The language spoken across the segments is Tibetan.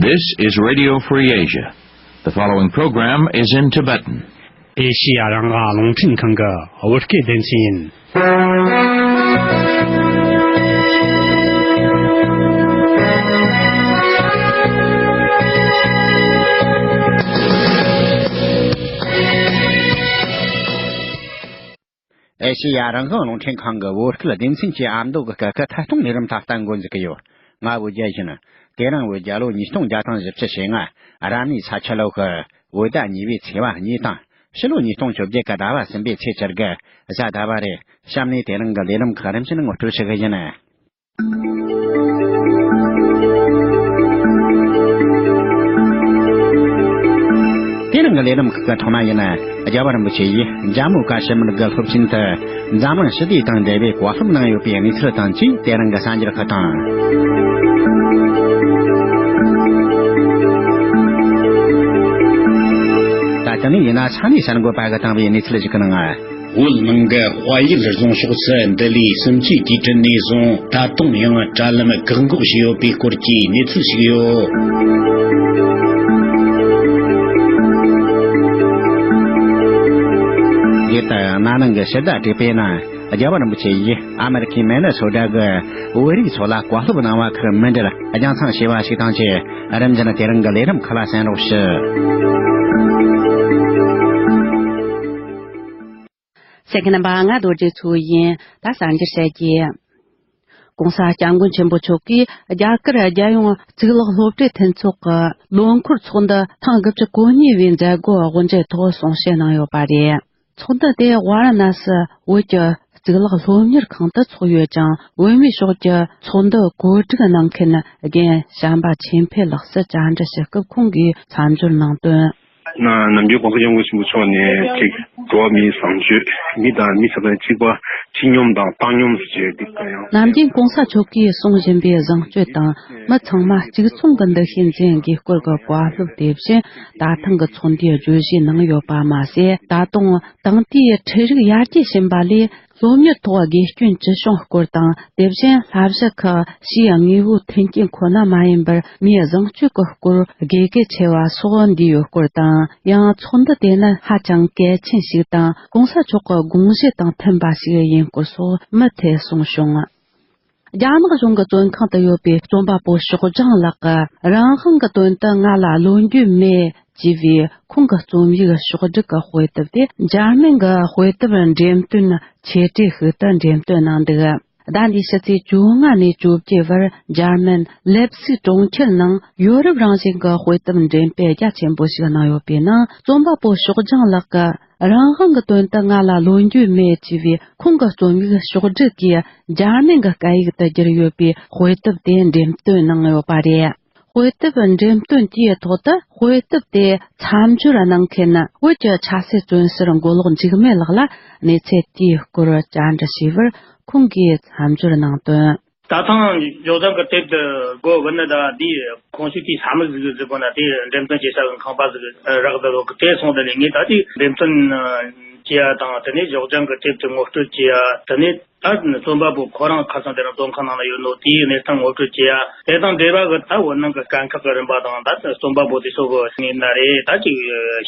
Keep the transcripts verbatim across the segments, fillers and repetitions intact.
This is Radio Free Asia. The following program is in Tibetan. ཨེ་ཤི་ཡ་རང་དབང་རླུང་འཕྲིན་ཁང་གི་བོད་སྐད་སྡེ་ཚན་ཡིན། ཨེ་ཤེ་ཡ་རང་དབང་རླུང་འཕྲིན་ཁང་གི་བོད་སྐད་སྡེ་ཚན་གྱི་ཨ་མདོ་གི་སྐད་ཁུལ་ཐད་གཏོང་ལས་རིམ་ད་ལྟ་འགོ་འཛུགས་ཀྱི་ཡོད། ང་བོད་རྒྱལ་ཡིན། དེ་རིང་བོད་རྒྱལ་ལོ་ཉིས་སྟོང་བརྒྱ་དང་བཞི་བཅུ་ཞེ་ལྔ། རབ་གནས་ས་ཁྱི་ལོ་གི་བོད་ཟླ་གཉིས་པའི་ཚེས་པ་གཉིས་དང་། ཕྱི་ལོ་ཉིས་སྟོང་བཅོ་བརྒྱད་ཀྱི་ཟླ་བ་གསུམ་པའི་ཚེས་བཅུ་དགུ་གཟའ་ཟླ་བ་རེད། གཤམ་ནས་དེ་རིང་གི་ལས་རིམ་ཁག་རིམ་བཞིན་ངོ་སྤྲོད་ཞུ་གི་ཡིན། དེ་རིང་གི་ལས་རིམ་ཁག་གི་ཐོག་མ་ཡིན། རྒྱལ་བ་རིན་པོ་ཆེ་ཡིས་ཇམ་མུ་ཀ་ཤི་མིར་གྱི་སློབ་ཆེན་དུ་འཛམ་གླིང་ཞི་བདེ་དང་འབྲེལ་བའི་བཀའ་སློབ་གནང་ཡོད་པའི་གནས་ཚུལ་དང་བཅས་དེ་རིང་གི་གསར་འགྱུར་ཁག་དང་། ད་ལྟ་ནས་ཡིན་ན་ས་གནས་གསར་འགོད་པ་གིས་བཏང་བའི་གནས་ཚུལ་ཞིག་གི་ནང་། བོད་ནང་གི་དཔལ་ཡུལ་རྫོང་ཕྱོགས་སུ་འདི་ལོའི་གསུམ་བཅུའི་དུས་དྲན་ནས་བཟུང་ད་དུང་ཡང་དྲ་ལམ་བཀག་འགོག་བྱས་ཡོད་པའི་སྐོར་གྱི་གནས་ཚུལ་ཞིག་ཡོད། ཡུལ་དུ་གནའ་ནང་གི་ཕྱི་ཟླ་དྲུག་པའི་ནང་རྒྱལ་བ་རིན་པོ་ཆེ་ཡིས་ཨ་མེ་རི་ཁའི་མེ་ནེ་སོ་ཊ་གི་བོད་རིགས་ཚོ་ལ་བཀའ་སློབ་གནང་བ་ཁུར་མི་འདྲར་རྒྱང་མཚམས་བྱས་པ་ཞིག་དང་བཅས་རིམ་བཞིན་དེ་རིང་གི་ལས་རིམ་ཁག་ལ་གསན་རོགས་ཞུ། གསན་མཁན་རྣམ་པ། ང་རྡོ་རྗེ་མཚོ་ཡིན། ད་གསར་འགྱུར་བཤད་རྒྱུ། ྋགོང་ས་ྋསྐྱབས་མགོན་ཆེན་པོ་མཆོག་གིས་རྒྱ་གར་རྒྱལ་ཡོངས་གཙུག་ལག་སློབ་གྲྭའི་མཐུན་ཚོགས་ཀྱི་ལོ་འཁོར་ཚོགས་འདུ་ཐེངས་དགུ་བཅུ་གོ་གཉིས་པའི་མཛད་སྒོ་དབུ་འབྱེད་ཐོག་གསུང་བཤད་གནང་ཡོད་པ་རེད། ཚོགས་འདུ་དེ་ཝཱ་ར་ཎ་སི་བོད་ཀྱི་གཙུག་ལག་སློབ་གཉེར་ཁང་དུ་ཚོགས་ཡོད་ཅིང་། བོད་མིའི་ཕྱོགས་ཀྱི་ཚོགས་འདུ་གོ་སྒྲིག་གནང་མཁན་རྒན་བྱམས་པ་ཆོས་འཕེལ་ལགས་སུ་བཅར་འདྲི་ཞུ་སྐབས་ཁོང་གིས་མཚམས་སྦྱོར་གནང་དོན། ནམ་རྒྱུན་༧གོང་ས་༧སྐྱབས་མགོན་ཆེན་པོ་མཆོག་ནས་ཅིག་འགྲོ་བ་མིའི་བཟང་སྤྱོད། མི་དང་མི་ཚང་མ་གཅིག་པ་སྤྱི་སྙོམས་དང་བཏང་སྙོམས་ཟེར་འདི་ལྟ་ཡང་། ནམ་རྒྱུན་གོང་ས་མཆོག་གིས་གསུང་བཞིན་པའི་བཟང་སྤྱོད་དང་མི་ཚང་མ་གཅིག་མཚུངས་ཀྱི་འདུ་ཤེས་འཛིན་དགོས་སྐོར་གྱི་བཀའ་སློབ་དེ་བཞིན་ད་ཐེངས་ཀྱི་ཚོགས་འདུའི་བརྗོད་གཞིའི་ནང་ཡོད་པ་མ་ཟད། ད་དུང་དེང་དུས་འཕྲུལ་རིག་ཡར་རྒྱས་ཕྱིན་པ་ལས། སློབ་གཉེར་ཐོག་དགེ་སྐྱོན་ཅི་བྱུང་སྐོར་དང་། དེ་བཞིན་བསླབ་གཞི་ཁག་ཕྱིའི་དངོས་པོའི་མཐུན་རྐྱེན་ཁོ་ན་མ་ཡིན་པར་མིའི་བཟང་སྤྱོད་ཀྱི་སྐོར་དགོས་གལ་ཆེ་བ་སོགས་འདུས་ཡོད་སྐོར་དང་། ཡང་ཚོགས་འདུ་དེ་ནི་ཧ་ཅང་གལ་ཆེན་ཞིག་དང་གོང་ས་མཆོག་གི་དགོངས་གཞི་དང་མཐུན་པ་ཞིག་ཡིན་སྐོར་སོགས་མུ་མཐུད་གསུངས་བྱུང་། རྒྱ་ནག་གཞུང་གི་བཙོན་ཁང་དུ་ཡོད་པའི་རྩོམ་པ་པོ་ཞོགས་ལྗང་ལགས་ཀྱིས་རང་དབང་གི་དོན་དུ་ང་ལ་ལོ་རྒྱུས་མེད། ཅེས་པའི་ཁོང་གི་རྩོམ་ཡིག་ཕྱོགས་བསྒྲིགས་ཀྱི་དཔེ་དེབ་དེ་འཇར་མན་གྱི་དཔེ་དེབ་འགྲེམས་སྟོན་ཆེ་གྲས་ཤིག་ཏུ་འགྲེམས་སྟོན་གནང་འདུག་ཟླ་འདིའི་ཕྱི་ཚེས་བཅོ་ལྔ་ནས་བཅོ་བརྒྱད་བར་འཇར་མན་ལེབ་སི་གྲོང་ཁྱེར་ནང་ཡོ་རོབ་རང་བཞིན་གྱི་དཔེ་དེབ་འགྲེམས་སྤེལ་རྒྱ་ཆེན་པོ་ཞིག་གནང་ཡོད་པའི་ནང་རྩོམ་པ་པོ་ཞོགས་ལྗང་ལགས་ཀྱི་རང་དབང་གི་དོན་དུ་ང་ལ་ལོ་རྒྱུས་མེད་ཅེས་པའི་ཁོང་གི་རྩོམ་ཡིག་ཕྱོགས་བསྒྲིགས་ཀྱིས་འཇར་མན་གྱི་སྐད་ཡིག་ཏུ་བསྒྱུར་ཡོད་པའི་དཔེ་དེབ་དེ་འགྲེམས་སྟོན་གནང་ཡོད་པ་རེད། དཔེ་དེབ་འགྲེམས་སྟོན་དེའི་ཐོག་ཏུ་དཔེ་དེབ་དེ་མཚམས་སྦྱོར་གནང་མཁན་བོད་ཀྱི་ཆབ་སྲིད་བཙོན་ཟུར་མགོ་ལོག་འཇིགས་མེད་ལགས་ལ་གནས་ཚུལ་དེའི་སྐོར་བཅར་འདྲི་ཞུས་པར་ཁོང་གིས་མཚམས་སྦྱོར་གནང་དོན། ད་ཐེངས་ཞོགས་ལྗང་གི་དེབ་དེ་སྒོ་བུད་ནི་ད་འདིའི་ཁོང་ཚོས་དེའི་ས་མིག་ཟིག་ཟིག་གོ་ན་དེ་འགྲེམས་སྟོན་བྱེད་ས་གི་ཁང་པ་ཟིག་རག་འདུག་གི། དེ་སོང་དེ་ནས་ངས་ད་དེ་འགྲེམས་སྟོན་བྱེད་ཡ་དང་དེ་ནས་ཞོགས་ལྗང་གི་དེབ་དེ་ངོ་སྤྲོད་བྱེད་ཡ་དེ་ནས། ད་རྩོམ་པ་པོ་ཁོ་རང་ཁ་སང་དེ་རིང་བཙོན་ཁང་ནང་ལ་ཡོད་ནོ་དེའི་གནས་སྟངས་ངོ་སྤྲོད་བྱེད་ཡ། དེ་དང་འབྲེལ་བ་གི་ད་བོད་ནང་གི་དཀའ་ཁག་གི་རིམ་པ་དང་ད་རྩོམ་པ་པོ་དེ་ཚོ་གི་ངོས་ནས་རེད། ད་ཅིག་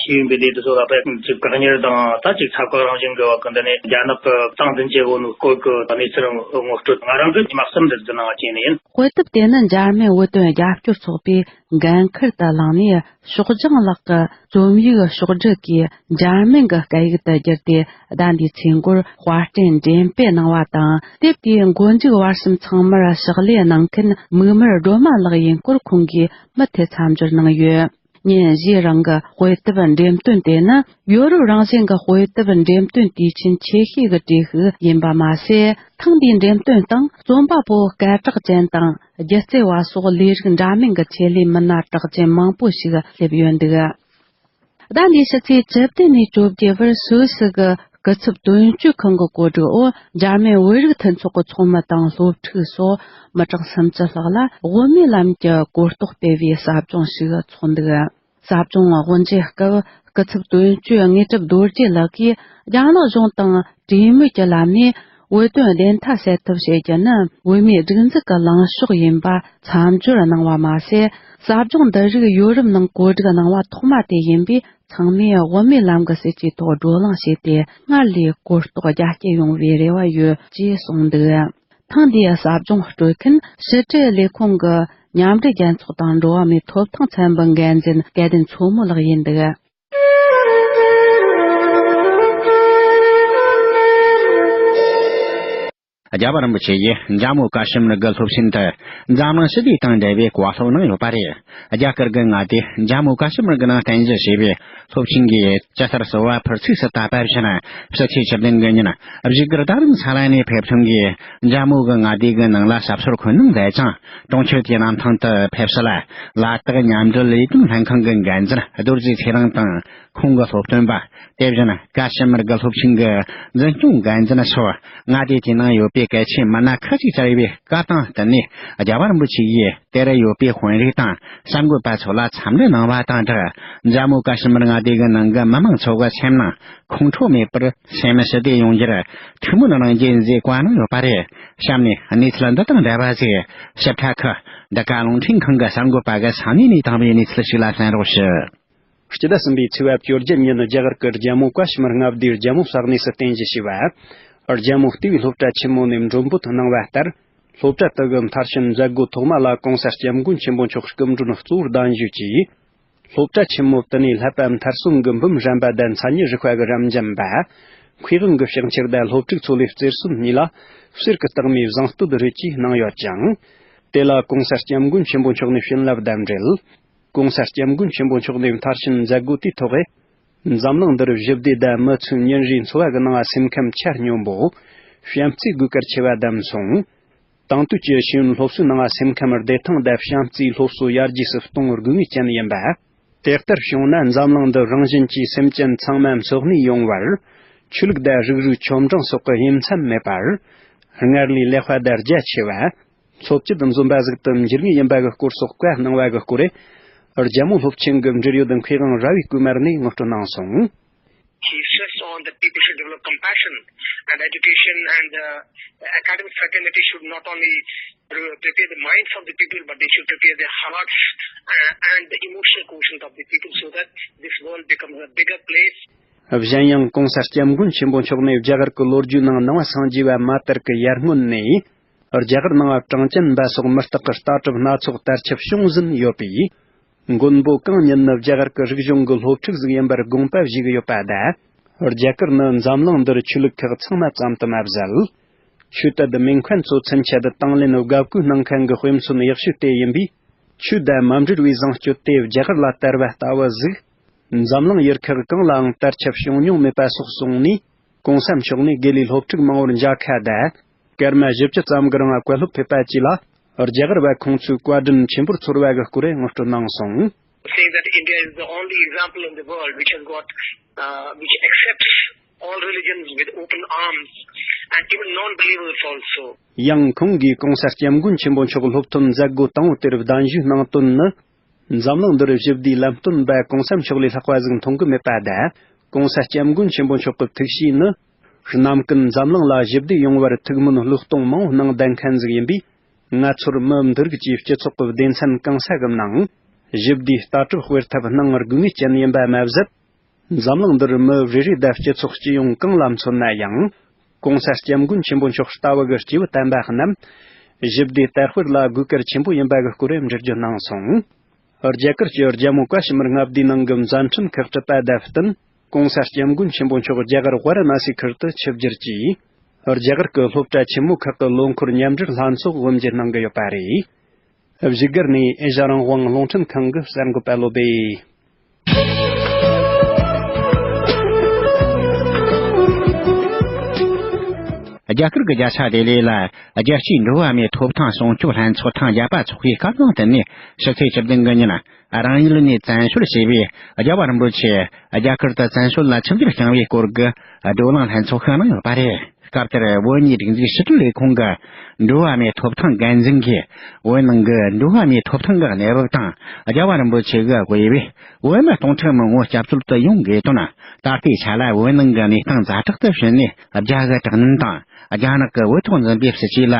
ཤེས་ཡོན་པའི་སྡེ་དེ་ཚོ་ལ་དཔེ་ཅིག་བཀག་ཉར་དང་ད་ཅིག་ཚབ་བཀག་རང་བཞིན་གི་བ་གི་འདི་ནས་རྒྱ་ནག་གི་སྟངས་འཛིན་བྱེད་གོ་ནོ་སྐོར་གི་གནས་ཚུལ་ངོ་སྤྲོད་ང་རང་གི་ཉི་མ་གསུམ་འདི་ཟིན་ནང་བྱས་ནས་ཡིན། དཔེ་དེབ་དེ་ནི་འཇར་མན་བོད་དོན་རྒྱབ་སྐྱོར་ཚོགས་པའི་འགན་འཁུར་དུ་བླངས་ནས། ཞོགས་ལྗང་ལགས་ཀྱི་རྩོམ་ཡིག་ཕྱོགས་བསྒྲིགས་ཀྱིས་འཇར་མན་གྱི་སྐད་ཡིག་ཏུ་བསྒྱུར་ཏེ། ཟླ་འདིའི་ཚེས་འགོར་དཔར་སྐྲུན་འགྲེམས་སྤེལ་གནང་བ་དང་། དེབ་དེའི་མགོ་མཇུག་བར་གསུམ་ཚང་མར་ཕྱག་ལས་གནང་མཁན་མིག་དམར་སྒྲོལ་མ་ལགས་ཡིན་སྐོར་ཁོང་གིས་མུ་མཐུད་མཚམས་སྦྱོར་གནང་ཡོད། ཉིན་བཞིའི་རིང་གི་དཔེ་དེབ་འགྲེམས་སྟོན་དེ་ནི་ཡོ་རོབ་རང་བཞིན་གྱི་དཔེ་དེབ་འགྲེམས་སྟོན་དུས་ཆེན་ཆེ་ཤོས་ཀྱི་གྲས་ཤིག་ཡིན་པ་མ་ཟད། ཐེངས་འདིའི་འགྲེམས་སྟོན་སྟེང་རྩོམ་པ་པོ་སྐད་གྲགས་ཅན་དང་། སྒྱུ་རྩལ་བ་སོགས་ལས་རིགས་འདྲ་མིན་གྱི་ཆེད་ལས་མི་སྣ་གྲགས་ཅན་མང་པོ་ཞིག་སླེབས་ཡོད་འདུག་ཟླ་འདིའི་ཕྱི་ཚེས་བཅུ་བདུན་ནས་བཅོ་བརྒྱད་བར་སུད་སི་གི་སྐུ་ཚབ་དོན་གཅོད་ཁང་གི་གོ་སྒྲིག་འོག་འཇར་མན་བོད་རིགས་མཐུན་ཚོགས་ཀྱི་ཚོགས་མི་དང་སློབ་ཕྲུག་སོགས་མི་གྲངས་སུམ་ཅུ་ལྷག་ལ་དབུ་མའི་ལམ་གྱི་གོ་རྟོགས་སྤེལ་བའི་ཟབ་སྦྱོང་ཞིག་ཚོགས་འདུག་ཟབ་སྦྱོང་དབུ་འབྱེད་སྐབས་སྐུ་ཚབ་དོན་གཅོད་དངོས་གྲུབ་རྡོ་རྗེ་ལགས་ཀྱིས་རྒྱ་ནག་གཞུང་དང་གྲོས་མོལ་གྱི་ལམ་ནས། བོད་དོན་བདེན་མཐའ་གསལ་ཐབས་བྱེད་རྒྱུ་ནི་བོད་མིའི་སྒྲིག་འཛུགས་ཀྱི་ལངས་ཕྱོགས་ཡིན་པ་མཚམས་སྦྱོར་གནང་བ་མ་ཟད། ཟབ་སྦྱོང་འདི་རིགས་ཡོ་རོབ་ནང་བཀོད་སྒྲིག་གནང་བ་ཐོག་མ་དེ་ཡིན་པས། ཚང་མས་དབུ་མའི་ལམ་གྱི་སྲིད་ཇུས་ཐོག་བགྲོ་གླེང་བྱས་ཏེ། སྔར་ལས་གོ་རྟོགས་རྒྱ་སྐྱེད་ཡོང་བའི་རེ་བ་ཡོད་ཅེས་གསུངས་འདུག། ཐེངས་འདིའི་ཟབ་སྦྱོང་སྤྲོད་མཁན་ཕྱི་དྲིལ་ལས་ཁུངས་ཀྱི་མཉམ་འབྲེལ་རྒྱལ་ཚོགས་དང་འགྲོ་བ་མིའི་ཐོབ་ཐང་ཚན་པའི་འགན་འཛིན་སྐལ་ལྡན་མཚོ་མོ་ལགས་ཡིན་འདུག། རྒྱལ་བ་རིན་པོ་ཆེ་ཡིས་འཇམ་བོད་བཀའ་ཤི་མིར་གྱི་སློབ་ཆེན་དུ་འཛམ་གླིང་ཞི་བདེ་དང་འབྲེལ་བའི་བཀའ་སློབ་གནང་ཡོད་པ་རེད། རྒྱ་གར་གྱི་མངའ་སྡེ་འཇམ་བོད་བཀའ་ཤི་མིར་གྱི་ནང་རྟེན་གཞི་བྱས་པའི་སློབ་ཆེན་གྱི་སྤྱི་ཟླ་གསུམ་པ་ཕུར་ཚུགས་སུ་ད་བབས་ཕྱིན། ཕྱི་ཚེས་བཅུ་བདུན་གྱི་ཉིན་བཞུགས་སྒར་རྡ་རམ་ས་ལ་ནས་ཕེབས་ཐོན་གྱིས་འཇམ་བོད་ཀྱི་མངའ་སྡེ་གྱི་ནང་ལ་ཞབས་སོར་འཁོད་གནང་མཛད་ཅིང་། གྲོང་ཁྱེར་དེའི་གནམ་ཐང་དུ་ཕེབས་སུ་ལ། ལ་དྭགས་མཉམ་འབྲེལ་ལས་དོན་ལྷན་ཁང་གི་འགན་འཛིན་རྡོ་རྗེ་ཚེ་རིང་དང་། ཁོང་གི་སློབ་སྟོན་པ། དེ་བཞིན་བཀའ་ཤི་མིར་གྱི་སློབ་ཆེན་གྱི་འཛིན་སྐྱོང་འགན་འཛིན་སོགས་མངའ་སྡེ་དེའི་ནང་ཡོད་པའི་གལ་ཆེའི་མི་སྣ་ཁག་ཅིག་བཅར་བའི་སྐབས་དང་བསྟུན་ནས། རྒྱལ་བ་རིན་པོ་ཆེ་ཡིས་དེར་ཡོད་པའི་དཔོན་རིགས་དང་གསར་འགོད་པ་ཚོ་ལ་འཚམས་འདྲི་གནང་བ་དང་སྦྲགས། འཛམ་བུ་བཀའ་ཤི་མིར་མངའ་སྡེ་གི་ནང་གི་མི་མང་ཚོ་གི་སེམས་ནང་ཁོང་ཁྲོ་མེད་པར་སེམས་ཞི་བདེ་ཡོང་རྒྱུར་ཐུགས་སྨོན་གནང་རྒྱུ་ཡིན་ཞེས་བཀའ་གནང་ཡོད་པ་རེད། གཤམ་ནས་གནས་ཚུལ་འདི་དང་འབྲེལ་བ་ཞིག་ཞིབ་ཕྲ་ཁག་འདི་ག་རླུང་འཕྲིན་ཁང་གི་གསར་འགོད་པ་གི་ས་གནས་ནས་བཏང་བའི་གནས་ཚུལ་ཞིག་ལ་གསན་རོགས་ཞུ། སྤྱི་ཟླ་གསུམ་པའི་ཚེས་པ་བཅོ་བརྒྱད་ཉིན་རྒྱ་གར་གྱི་རྒྱལ་མོ་བཀའ་ཤི་མིར་མངའ་སྡེའི་རྒྱལ་མོ་ས་གནས་སུ་རྟེན་གཞི་བྱས་པ། རྒྱལ་མོ་ལྟེ་བའི་སློབ་གྲྭ་ཆེན་མོ་ནས་མགྲོན་འབོད་གནང་བ་ལྟར། སློབ་གྲྭ་དེ་གི་མཐར་ཕྱིན་མཛད་སྒོ་ཐོག་མ་ལ་གོང་ས་སྐྱབས་མགོན་ཆེན་པོ་མཆོག་སྐུ་མགྲོན་གཙོ་བོར་གདན་ཞུས་ཀྱིས། སློབ་གྲྭ་ཆེན་མོ་དེ་ནས་བསླབ་པ་མཐར་སོན་གྱི་འབུམ་རམས་པ་དང་མཚན་ཉིད་རིག་པ་གི་རབ་འབྱམས་པ། མཁས་དབང་གི་ཕྱག་འཁྱེར་དང་སློབ་ཕྲུག་ཚོ་ལས་རྩེར་སོན་གཉིས་ལ་གསེར་གྱི་རྟགས་མའི་བཟང་བསྟོད་རེ་ཅིག་གནང་ཡོད་ཅིང་། དེ་ལ་གོང་ས་སྐྱབས་མགོན་ཆེན་པོ་མཆོག་ནས་བྱིན་རླབས་དང་འབྲེལ། གོང་ས་སྐྱབས་མགོན་ཆེན་པོ་མཆོག་ནས་མཐར་ཕྱིན་མཛད་སྒོ་དེའི་ཐོག་འཛམ་གླིང་འདིར་ཞི་བདེ་དང་མི་ཚོའི་ཉིན་རེའི་འཚོ་བ་གི་ནང་སེམས་ཁམས་ཆ་སྙོམས་པོ། བྱམས་བརྩེའི་དགོས་གལ་ཆེ་བ་བདམས་སོང་། དེང་དུས་ཀྱི་ཤེས་ཡོན་སློབ་གསོའི་ནང་སེམས་ཁམས་བདེ་ཐང་དང་བྱམས་བརྩེའི་སློབ་གསོ་ཡར་རྒྱས་སུ་གཏོང་དགོས་ངེས་ཅན་ཡིན་པ། དེ་ལྟར་བྱུང་ན་འཛམ་གླིང་འདི་རང་བཞིན་གྱིས་སེམས་ཅན་ཚང་མ་འཚོ་གནས་ཡོང་བར། ཆོས་ལུགས་དང་རིགས་རུས་ཆོ་འབྲིང་སོགས་ཀྱི་དབྱེ་མཚམས་མེད་པར། སྔར་ལས་ལེགས་པ་དང་རྒྱ་ཆེ་བ། འཚོ་བཅུད་འཛོམས་པ་ཟིག་ཏུ་འགྱུར་ངེས་ཡིན་པ་གི་སྐོར་སོགས་བཀའ་གནང་བ་གི་སྐོར། རྒྱལ་མོ་སློབ་ཆེན་གྱི་འབྲེལ་ཡོད་མཁས་དབང་ར་བའི་སྐུ་མར་ནས་ངོ་སྤྲོད་གནང་སོང་། He stressed on that people should develop compassion and education and uh, academic fraternity should not only pre- prepare the minds of the people, but they should prepare their hearts uh, and the emotional quotient of the people so that this world becomes a bigger place. གཞན་ཡང་གོང་ས་སྐྱབས་མགོན་ཆེན་པོ་མཆོག་ནས་རྒྱ་གར་གྱི་ལོ་རྒྱུས་ནང་ནང་པ་སངས་རྒྱས་པ་མ་དར་གྱི་ཡར་སྔོན་ནས། རྒྱ་གར་ནང་གྲངས་ཅན་པ་སོགས་མི་རྟག་གི་ལྟ་གྲུབ་སྣ་ཚོགས་དར་ཁྱབ་བྱུང་ཟིན་ཡོད་པས། མགོན་པོ་གང་ཉིད་ནི་རྒྱ་གར་གྱི་རིག་གཞུང་གི་སློབ་ཕྲུག་ཟིག་ཡིན་པར་དགོངས་པ་བཞེས་ཀྱི་ཡོད་པ་དང་། རྒྱ་གར་ནི་འཛམ་གླིང་འདིར་ཆོས་ལུགས་ཁག་ཚང་མ་ཙམ་དུ་མ་ཟད། ཆོས་དད་མིང་མཁན་ཚོ་ཚུན་ཆད་དང་ལེན་དགའ་བཀོད་གནང་མཁན་གྱི་དཔེ་མཚོན་ཡག་ཤོས་དེ་ཡིན་པས། ཆོས་དང་མ་འབྲེལ་བའི་བཟང་སྤྱོད་དེ་རྒྱ་གར་ལ་དར་བ་ལྟ་བུ་ཟིག་འཛམ་གླིང་ཡུལ་ཁག་གང་ལའང་དར་ཁྱབ་བྱུང་མྱོང་མེད་པ་སོགས་གསུངས་ནས། གོང་ས་མཆོག་ནས་དགེ་ལས་སློབ་ཕྲུག་མང་བོར་མཇལ་ཁ་དང་། སྐར་མ་བཞི་བཅུ་ཙམ་གྱི་རིང་བཀའ་སློབ་ཕེབས་པ་བཅས་ལ། རྒྱ་གར་བ་ཁོང་ཚོས་བཀའ་དྲིན་ཆེན་པོར་ཚོར་བ་གི་སྐོར་ངོ་སྤྲོད་གནང་སོང་། Saying that India is the only example in the world which has got, uh, which accepts all religions with open arms and even non-believers also. ཡང་ཁོང་གིས་གོང་ས་སྐྱབས་མགོན་ཆེན་པོ་མཆོག་སློབ་ཐོན་མཛད་སྒོ་དང་པོ་དེར་གདན་ཞུ་གནང་དོན་ནི། འཛམ་གླིང་འདིར་ཞི་བདེའི་ལམ་སྟོན་པ་གོང་ས་མཆོག་ལས་ལྷག་པ་ཟིག་མཐོང་གི་མེད་པ་དང་། གོང་ས་སྐྱབས་མགོན་ཆེན་པོ་མཆོག་གི་ཐུགས་བཞེད་ནི། གནམ་ཀུན་འཛམ་གླིང་ལ་ཞི་བདེ་ཡོང་བར་ཐུགས་སྨོན་བློས་གཏོང་མང་བོ་གནང་བསྡད་མཁན་ཟིག་ཡིན་པས། ང་ཚོར་མི་འདི་རིགས་ཀྱིས་སྤྱི་ཚོགས་ཀྱི་སྡེ་ཚན་གང་ས་གི་ནང་། ཞི་བདེའི་ལྟ་གྲུབ་སྤེལ་ཐབས་གནང་དགོས་ངེས་ཅན་ཡིན་པ་མ་ཟད། འཛམ་གླིང་འདིར་མི་རེ་རེ་དང་སྤྱི་ཚོགས་སྤྱི་ཡོངས་གང་ལ་མཚོན་ན་ཡང་། གོང་ས་སྐྱབས་མགོན་ཆེན་པོ་མཆོག་ལྟ་བུ་གི་སྐྱེས་བུ་དམ་པ་རྣམས། ཞི་བདེ་དར་སྤེལ་ལ་དགོས་གལ་ཆེན་པོ་ཡིན་པ་གི་སྐོར་འགྲེལ་བརྗོད་གནང་སོང་། རྒྱ་གར་གྱི་རྒྱལ་མོ་བཀའ་ཤི་མིར་མངའ་སྡེའི་ནང་གི་མཛད་འཕྲིན་ཁག་གྲུབ་པ་དང་བསྟུན། གོང་ས་སྐྱབས་མགོན་ཆེན་པོ་མཆོག་རྒྱ་གར་ཝཱ་ར་ཎ་སི་ཁུལ་དུ་ཆིབས་བསྒྱུར་གྱིས། རྒྱ་གར་གྱི་སློབ་གྲྭ་ཆེན་མོ་ཁག་གི་ལོ་འཁོར་མཉམ་འབྲེལ་ལྷན་ཚོགས་དབུ་འབྱེད་གནང་གི་ཡོད་པ་རེད། བཞུགས་སྒར་ནས་ཨེ་ཤ་རང་དབང་རླུང་འཕྲིན་ཁང་གི་གསར་འགོད་པ་བློ་སྦེ། རྒྱ་གར་གྱི་རྒྱལ་ས་ལྡི་ལི་ལ་རྒྱལ་སྤྱིའི་འགྲོ་བ་མིའི་ཐོབ་ཐང་སྲུང་སྐྱོབ་ལྷན་ཚོགས་ཐེངས་བརྒྱད་པ་འཚོགས་པའི་སྐབས་དང་བསྟུན་ནས། ཕྱི་ཚེས་བཅུ་བདུན་གྱི་ཉིན་རང་ཡུལ་ནས་བཙན་བྱོལ་བྱས་པའི་རྒྱལ་བ་རིན་པོ་ཆེ་རྒྱ་གར་དུ་བཙན་བྱོལ་ལ་ཆིབས་བསྒྱུར་བསྐྱངས་པའི་སྐོར་གྱི་བགྲོ་གླེང་ལྷན་ཚོགས་ཤིག་གནང་ཡོད་པ་རེད། སྐབས་དེར་བོད་མིའི་སྒྲིག་འཛུགས་ཕྱི་དྲིལ་ལས་ཁུངས་ཀྱི་འགྲོ་བ་མིའི་ཐོབ་ཐང་འགན་འཛིན་གྱིས། བོད་ནང་གི་འགྲོ་བ་མིའི་ཐོབ་ཐང་གི་གནས་བབ་དང་། རྒྱལ་བ་རིན་པོ་ཆེ་གི་དབུས་པའི་བོད་མི་སྟོང་ཕྲག་མང་བོ་སྐྱབས་བཅོལ་དུ་ཡོང་དགོས་དོན། ད་ལྟའི་ཆ་ལ་བོད་ནང་གི་གནས་སྟངས་ཛ་དྲག་ཏུ་ཕྱིན་ནས། རྒྱ་གི་དྲག་གནོན་དང་ རྒྱ་ནག་གི་བོད་ཐོག་འཛིན་པའི་སྲིད་བྱུས་ལ་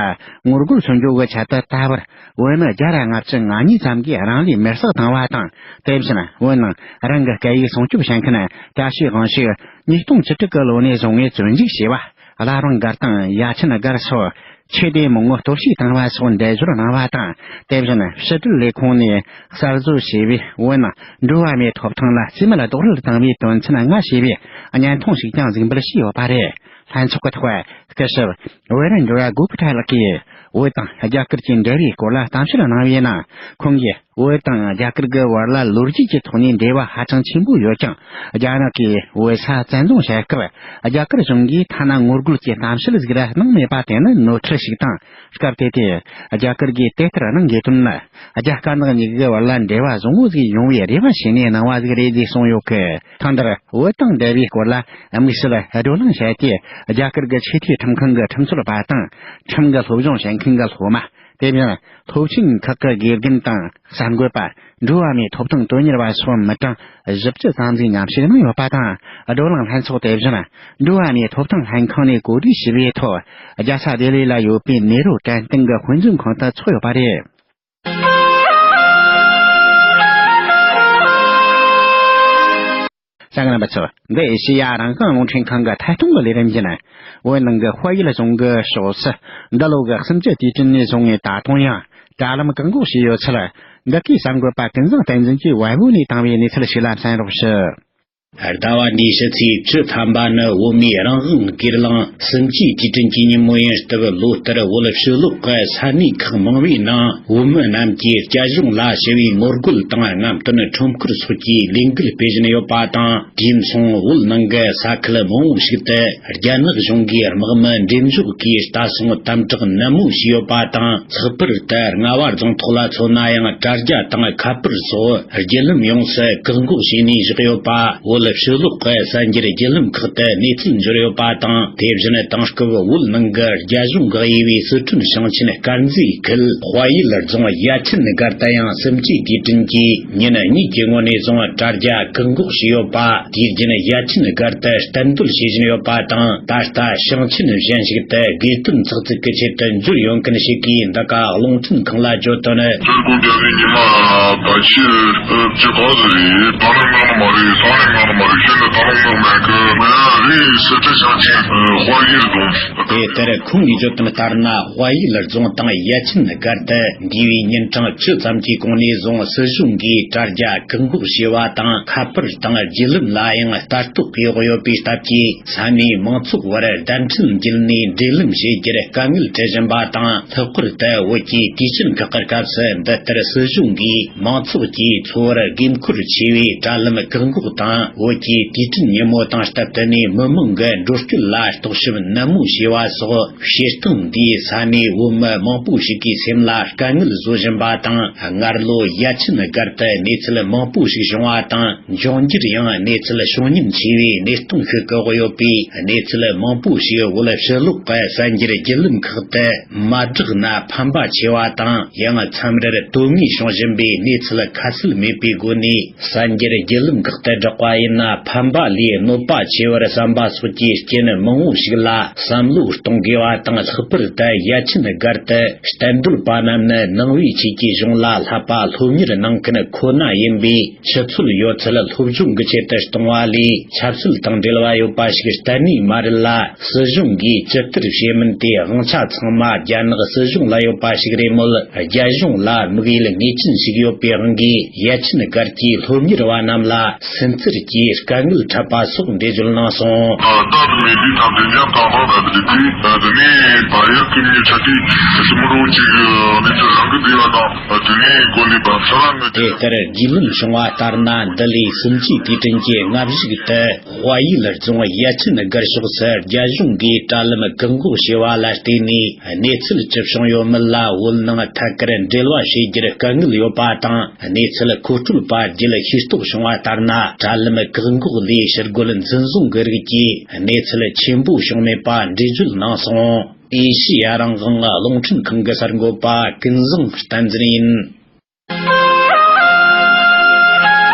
ངོ་རྒོལ་སོར་འཇོག་གི་ཆེད་དུ་ད་བར་བོད་མི་བརྒྱ་ར་ལྔ་བཅུ་ང་གཉིས་ཙམ་གྱིས་རང་ལུས་མེར་སྲེག་བཏང་བ་དང་། དེ་བཞིན་བོད་ནང་རང་གི་སྐད་ཡིག་སྲུང་སྐྱོབ་བྱེད་མཁན་བཀྲ་ཤིས་དབང་ཕྱུག་ཉིས་སྟོང་བཅུ་དྲུག་གི་ལོ་ནས་བཟུང་ངས་བཙོན་འཇུག་བྱས་པ། བླ་བྲང་སྒར་དང་ཡ་ཆེན་སྒར་སོགས་ཆོས་སྡེ་མང་པོ་གཏོར་བཤིག་བཏང་བ་སོགས་འགྲེལ་བརྗོད་གནང་བ་དང་། དེ་བཞིན་ཕྱི་དྲིལ་ལས་ཁུངས་ནས་གསར་བཟོ་བྱས་པའི་བོད་ནང་འགྲོ་བ་མིའི་ཐོབ་ཐང་ལ་རྩིས་མེད་རྡོག་རོལ་བཏང་བའི་དོན་ཚན་ལྔ་ཞེས་པའི་བརྙན་ཐུང་ཞིག་ཀྱང་གཟིགས་འབུལ་བྱས་ཡོད་པ་རེད། ལྷན་ཚོགས་ཀྱི་ཐོག་སྐུ་ཞབས་ཝེ་རན་ཇོ་ར་གུ་པ་ཏྲ་ལགས་ཀྱིས་བོད་དང་རྒྱ་གར་གྱི་འབྲེལ་བའི་སྐོར་ལ་གཏམ་བཤད་གནང་བའི་ནང་། ཁོང་གིས་བོད་དང་རྒྱ་གར་གྱི་བར་ལ་ལོ་རྒྱུས་ཀྱི་ཐོག་ནས་འབྲེལ་བ་ཧ་ཅང་ཆེན་པོ་ཡོད་ཀྱང་། རྒྱ་ནག་གིས་བོད་ས་བཙན་བཟུང་བྱས་སྐབས་རྒྱ་གར་གཞུང་གིས་ཐ་ན་ངོ་རྒོལ་གྱི་གཏམ་བཤད་ཟིག་ར་གནང་མེད་པ་དེ་ནི་ནོར་འཁྲུལ་ཞིག་དང་། སྐབས་དེ་དུས་རྒྱ་གར་གྱིས་དེ་ལྟར་གནང་དགོས་དོན་ནི། རྒྱ་དཀར་ནག་གཉིས་ཀྱི་བར་ལ་འབྲེལ་བ་བཟང་བོ་ཟིག་ཡོང་བའི་རེ་བ་བྱས་ནས་གནང་བ་ཟིག་རེད་ཅེས་གསུངས་ཡོད་ཀི། ཐེངས་འདིར་བོད་དང་འབྲེལ་བའི་སྐོར་ལ་དམིགས་བསལ་བགྲོ་གླེང་བྱས་ཏེ། རྒྱ་གར་གྱི་ཆེས་མཐོའི་ཁྲིམས་ཁང་གི་ཁྲིམས་རྩོད་པ་དང་། ཁྲིམས་ཀྱི་སློབ་སྦྱོང་བྱེད་མཁན་གྱི་སློབ་མ། དེ་བཞིན་སློབ་ཆེན་ཁག་གི་དགེ་རྒན་དང་གསར་འགོད་པ། འགྲོ་བ་མིའི་ཐོབ་ཐང་དོན་གཉེར་བ་སོགས་མི་གྲངས་བཞི་བཅུ་ཙམ་ཟིག་མཉམ་ཞུགས་གནང་ཡོད་པ་དང་། བགྲོ་གླེང་ལྷན་ཚོགས་དེ་བཞིན་འགྲོ་བ་མིའི་ཐོབ་ཐང་ལྷན་ཁང་ནས་གོ་སྒྲིག་ཞུས་པའི་ཐོག་རྒྱལ་ས་ལྡི་ལི་ལ་ཡོད་པའི་ནེ་རུ་དྲན་རྟེན་གྱི་དཔེ་མཛོད་ཁང་དུ་འཚོགས་ཡོད་པ་རེད། གསན་མཁན་རྣམ་པ་ཚོ། འདི་ཨེ་ཤེ་ཡ་རང་དབང་རླུང་འཕྲིན་ཁང་གི་ཐད་གཏོང་གི་ལས་རིམ་ཡིན། བོད་ནང་གི་དཔལ་ཡུལ་གཞུང་གི་ཕྱོགས་སུ་འདི་ལོ་གི་གསུམ་བཅུ་དུས་དྲན་ནས་བཟུང་ངས་ད་དུང་ཡང་དྲ་ལམ་བཀག་འགོག་བྱས་ཡོད་ཚུལ། འདི་གའི་གསར་འགོད་པ་ཀུན་བཟང་བསྟན་འཛིན་གྱིས་ཝེ་བོ་ནས་བཏང་བའི་གནས་ཚུལ་ཞིག་ལ་གསན་རོགས་ཞུ། ཟླ་བ་འདིའི་ཕྱི་ཚེས་བཅུ་ཐམ་པ་ནི་བོད་མིའི་རང་དབང་སྒེར་ལངས་སུམ་བཅུའི་དུས་དྲན་གྱི་ཉིན་མོ་ཡིན་སྟབས། ལོ་ལྟར་བོད་ཕྱི་ལོགས་ཀྱི་ས་གནས་ཁག་མང་བའི་ནང་བོད་མི་རྣམས་ཀྱིས་རྒྱ་གཞུང་ལ་ཞི་བའི་ངོ་རྒོལ་དང་རྔམ་སྟོན་ཁྲོམ་སྐོར་སོགས་ཀྱི་ལས་འགུལ་སྤེལ་བཞིན་ཡོད་པ་དང་། དུས་མཚུངས་བོད་ནང་གི་ས་ཁུལ་མང་བོ་ཞིག་ཏུ་རྒྱ་ནག་གཞུང་གིས་དམག་མི་འགྲེམས་འཇོག་གིས་ལྟ་སྲུང་དམ་དྲག་ནན་མོ་བྱས་ཡོད་པ་དང་། ལྷག་པར་དུ་རྔ་བ་རྫོང་ཐོག་ལ་མཚོན་ན་ཡང་དྲ་རྒྱ་དང་ཁ་པར་སོགས་བརྒྱུད་ལམ་ཡོངས་སུ་བཀག་འགོག་བྱས་ནས་བཞག་ཡོད་པ། བོད་ཕྱི་ལོགས་ཀྱི་གསར་འགྱུར་བརྒྱུད་ལམ་ཁག་ཏུ་གནས་ཚུལ་འབྱོར་ཡོད་པ་དང་། དེ་བཞིན་དེང་སྐབས་བོད་ནང་གི་རྒྱ་གཞུང་གིས་དབྱེ་བའི་སི་ཁྲོན་ཞིང་ཆེན་དཀར་མཛེས་ཁུལ་དཔའ་ཡུལ་རྫོང་ཡ་ཆེན་སྒར་དུ་ཡང་སུམ་བཅུའི་དུས་དྲན་གྱི་ཉིན་གཉིས་ཀྱི་སྔོན་ནས་བཟུང་དྲ་རྒྱ་བཀག་འགོག་བྱས་ཡོད་པ། དུས་རྒྱུན་ཡ་ཆེན་སྒར་དུ་གཏན་སྡོད་བྱེད་བཞིན་ཡོད་པ་དང་། ད་ལྟ་ཞིང་ཆེན་གཞན་ཞིག་ཏུ་དགོས་དོན་ཚགས་ཚུད་ཀྱི་ཆེད་དུ་འབྱོར་ཡོང་མཁན་ཞིག་གིས་འདི་ག་རླུང་འཕྲིན་ཁང་ལ་བརྗོད་དོན། སྤྱིར་སྒོ་རྒྱག་ནས་ཉི་མ་ཕལ་ཆེར་བཅུ་ག་ཙམ་རེད། དང་ལེན་གནང་ནི་མ་རེད། དང་ལེན་གནང་ནི་མ་རེད། ཤེས་ནི་དང་ལེན་གནང་མེད་གི། ང་རེད། སི་ཁྲོན་ཞིང་ཆེན་དཔའ་ཡུལ་རྫོང་། དེ་ལྟར་ཁོང་གིས་བརྗོད་དོན་ལྟར་ན། དཔའ་ཡུལ་རྫོང་དང་ཡ་ཆེན་སྒར་དུ་འདས་པའི་ཉིན་གྲངས་བཅུ་ཙམ་གྱི་གོང་ནས་བཟུང་སྲིད་གཞུང་གིས་དྲ་རྒྱ་བཀག་འགོག་བྱས་པ་དང་། ཁ་པར་དང་བརྒྱུད་ལམ་ལ་ཡང་ལྟ་རྟོག་གཡོག་ཡོད་པའི་སྟབས་ཀྱིས། ས་གནས་མང་ཚོགས་བར་བརྡ་འཕྲིན་བརྒྱུད་ནས་འབྲེལ་ལམ་བྱེད་རྒྱུར་དཀའ་ངལ་འཕྲད་བཞིན་པ་དང་། ལྷག་པར་དུ་བོད་ཀྱི་དུས་ཆེན་ཁག་གི་སྐབས་སུ་འདི་ལྟར་སྲིད་གཞུང་གིས་མང་ཚོགས་ཀྱི་འཚོ་བར་དགོས་མཁོར་ཆེ་བའི་དྲ་ལམ་བཀག་འགོག་དང་། བོད་ཀྱི་དུས་དྲན་ཉིན་མོ་དང་སྟབས་བསྟུན་ནས་མི་མང་གི་འགྲོ་སྐྱོད་ལ་རྟོག་ཞིབ་ནན་མོ་བྱས་པ་སོགས། བྱེད་སྟངས་འདིས་ས་གནས་བོད་མི་མང་པོ་ཞིག་གི་སེམས་ལ་དཀའ་ངལ་བཟོ་བཞིན་པ་དང་། སྔར་ལོ་ཡ་ཆེན་སྒར་དུ་གནས་ཚུལ་མང་པོ་ཞིག་བྱུང་བ་དང་། འབྱུང་འགྱུར་ཡང་གནས་ཚུལ་བྱུང་ཉེན་ཆེ་བའི་གནས་སྟངས་ཤིག་བཀག་ཡོད་པས། གནས་ཚུལ་མང་པོ་ཞིག་བོད་ཕྱི་ལོགས་ཀྱི་གསར་འགྱུར་བརྒྱུད་ལམ་ཁག་ཏུ་མ་བསྒྲགས་ན་ཕན་པ་ཆེ་བ་དང་། ཡང་མཚམས་རེར་དོན་དངོས་བྱུང་བཞིན་པའི་གནས་ཚུལ་ཁ་གསལ་མེད་པའི་སྒོ་ནས། གསར་འགྱུར་བརྒྱུད་ལམ་ཁག་ཏུ་བསྒྲགས་པ་ཡིན་ན་ཕན་པ་ལས་གནོད་པ་ཆེ་བར་བསམ་པ་སོགས་ཀྱི་རྐྱེན་མང་བོ་ཞིག་ལ་བསམ་བློ་གཏོང་དགོས་པ་དང་། ལྷག་པར་དུ་ཡ་ཆེན་སྒར་དུ་གཏན་སྡོད་པ་རྣམས་ནི་ནང་པའི་ཆོས་ཀྱི་གཞུང་ལ་བསླབ་པ་སློབ་གཉེར་གནང་མཁན་ཁོ་ན་ཡིན་པས། ཆུ་ཚོད་ཡོད་ཚད་སློབ་སྦྱོང་གི་ཆེད་དུ་གཏོང་བ་ལས་ཆབ་སྲིད་དང་འབྲེལ་བ་ཡོད་པ་ཞིག་གཏན་ནས་མ་རེད་ལ། སྲིད་གཞུང་གིས་ཇི་ལྟར་བྱེད་མིན་དེ་དབང་ཆ་ཚང་མ་རྒྱ་ནག་སྲིད་གཞུང་ལ་ཡོད་པ་ཞིག་རེད་མོད། རྒྱ་གཞུང་ལ་དམིགས་ཡུལ་ངེས་ཅན་ཞིག་ཡོད་པའི་དབང་གིས་ཡ་ཆེན་སྒར་གྱི་སློབ་གཉེར་བ་རྣམས་ལ་སུན་གཙེར་གྱིས་དཀའ་ངལ་འཕྲད་པ་སོགས་འགྲེལ་བརྗོད་གནང་སོང་། ད་ད་མེད་དུས་ད་དེ་འཇམ་ཐང་ཐང་ད་དེ་དུས་དེ་ནས་ད་ཡག་གི་མྱི་ཆ་དུས་སི་མོ་རོ་གཅིག་གནས་ཚུལ་རང་གི་བདེ་བ་དང་དེ་ནས་གོ་ལི་བབ་ས་རང་གི། དེ་ལྟར་རྒྱུས་ལོན་བྱུང་བ་ལྟར་ན། འདི་ལོའི་སུམ་ཅུའི་དུས་དྲན་གྱི་སྔ་གཞུག་ཏུ། དཔའ་ཡུལ་རྫོང་ཡ་ཆེན་སྒར་ཕྱོགས་སུ་རྒྱ་གཞུང་གིས་དྲ་ལམ་བཀག་འགོག་བྱས་པ་ལ་བརྟེན་ནས། གནས་ཚུལ་ཅི་བྱུང་ཡོད་མེད་ལ་བོད་ནང་ཐད་ཀར་འབྲེལ་བ་བྱེད་རྒྱུར་དཀའ་ངལ་ཡོད་པ་དང་། གནས་ཚུལ་མཁོ་སྤྲོད་པ་བརྒྱུད་ཤེས་རྟོགས་བྱུང་བ་ལྟར་ན། དྲ་ལམ་བཀག་འགོག་ལས་ཕྱི་རྒོལ་འཛིན་བཟུང་གི་རིགས་ཀྱི་གནས་ཚུལ་ཆེན་པོ་བྱུང་མེད་པ་འགྲེལ་བརྗོད་གནང་སོང་། ཨེ་ཤེ་ཡ་རང་དབང་རླུང་འཕྲིན་ཁང་གི་གསར་འགོད་པ་ཀུན་བཟང་བསྟན་འཛིན་ཡིན།